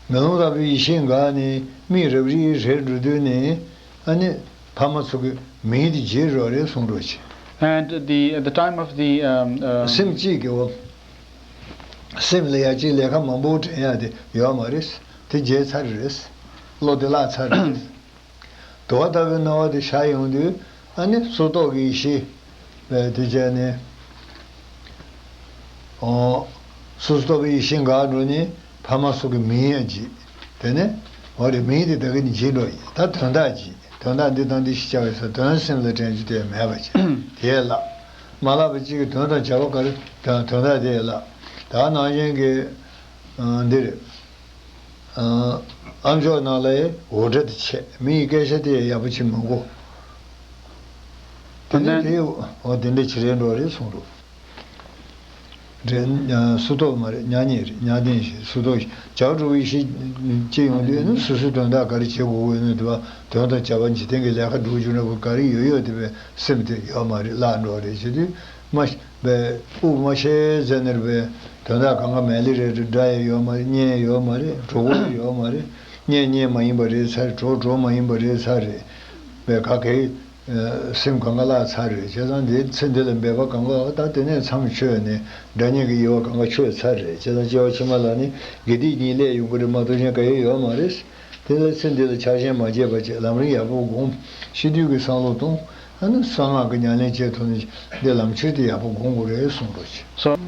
མེ་ལོང་ལྟ་བུའི་ཡེ་ཤེས་འགགས་ནས་མིག་རབ་རིབ་རེད་འགྲོ་དུས་ནས་ཨ་ནི་ཕ་མ་ཚོ་གི་མིང་དེ་བརྗེད་འགྲོ་རེད་གསུང་རོགས་བྱེད། And the, at the time of the, um, um, སེམས་གཅིག་གི་འོ། སེམས་ལ་ཡ་གཅིག་ལས་ཀ་མང་པོ་དྲན་ཡ་དེ་ཡོད་མ་རེད། དེ་བརྗེད་ཚར་རེད། བློ་དེ་བརླག་ཚར་རེད། དུ་བ་ལྟ་བུའི་སྣང་བ་དེ་ཤར་ཡོང་དུས་ཨ་ནི་སོར་རྟོག་གི་ཡེ་ཤེས་པས་དེ་བྱས་ནས། ཨོ། སོ་སོ་ལྟ་བུའི་ཡེ་ཤེས་འགག་འགྲོ་ནས་ཕ་མ་སོགས་ཀྱི་མིང་ཡང་བརྗེད། དེ་ནས་འོ་རེད། མིང་དེ་ད་གིན་བརྗེད་འགྲོ་ཡིན། ད་དོན་དག་བརྗེད། དོན་དག་འདི་དང་འདི་ཞིག་བྱ་བའི་ས་དོན་སེམས་ལ་དྲན་རྒྱུ་དེ་མེད་པ་བྱས། དེ་ཡས་བརླག་མ་བརླག་པ་གཅིག་གི་དོན་དང་བྱ་བ་ག་རེ་དང་དོན་དག་དེ་ཡས་བརླག་ད་ནང་བཞིན་གྱི་འདི་རེད། ཨ་མཆོག་ནང་ལ་འུར་སྒྲ་དེ་ཆད། མི་ཡི་སྐད་ཆ་དེ་ཡག་པོ་བྱེད་མི་དགོས། དེ་ནས་དེ་འོ་དེ་འདྲ་བྱེད་རན་འགྲོ་རེད་གསུངས་འདུག་རེད། སོ་ཐོག་མ་རེད། མྱ་ངན་རེད། མྱ་ངན་ཞིག་སོ་ཐོག་ཞིག་བྱ་བྲོ་བའི་ཤེས་ཅི་ཡོང་དུས་ནི་སོ་སོའི་དོན་དག་ག་རེ་བྱེད་དགོས་ཡོད་ནི་དེ་བ་དོན་དང་བྱ་བ་འཇིག་རྟེན་གྱི་ལས་ཀ་སྒྲུབ་རྒྱུ་འདྲ་པོ་ག་རེ་ཡོད་ཡོད་དེ་བས་སེམས་དེ་ཡོད་མ་རེད། བརླག་འགྲོ་རེད་བྱེད་དུས་མ། བས་དབུགས་མ་ཤེས་ཟེར་ནས་བས་དོན་དག་གང་ག་མལ་ལི་རེད་དེ་འདྲ་ཡང་ཡོད་མ་རེད། གཉེན་ཡོད་མ་རེད། གྲོགས་པོ་ཡོད་མ་རེད། གཉེན་གཉེན་མ་ཡིན་པ་རེད་ཚར། གྲོགས་གྲོགས་མ་ཡིན་པ་རེད་ཚར་རེད། བས་ག་གེ་སེམས་གང་ག་བརླག་ཚར་རེད། བྱས་ཙང་འདི་ཚེ་འདི་ལ་འབད་པ་གང་ག་ད་དེ་ནས་མཚམས་ཆོད་ནས་དགྲ་གཉེན་གྱི་དབྱེ་བ་གང་ག་ཆོད་ཚར་རེད། བྱས་ཙང་སྐྱེ་བ་ཕྱི་མ་ལ་ནི་དགེ་སྡིག་གཉིས་སླེབས་ཡོང་གི་རེད་མ་གཏོགས་གཞན་ག་ཡེ་ཡོད་མ་རེད། དེ་ལ་ཚེ་འདི་ལ་ཆགས་ཞེན་མ་བྱེད་པ་བྱེད། ལམ་རིམ་ཡག་པོ་སྒོམ། ཤི་དུས་ཀྱི་བསམ་བློ་གཏོང་། ཨ་ནི་གསང་སྔགས་ཀྱི་ཉམས་ལེན་བྱེད་ཐུབ་ན་འདི་ལམ་ཁྱེར་དེ་ཡག་པོ་སྒོམ་དགོས་རེད་གསུངས་རོགས་བྱེད།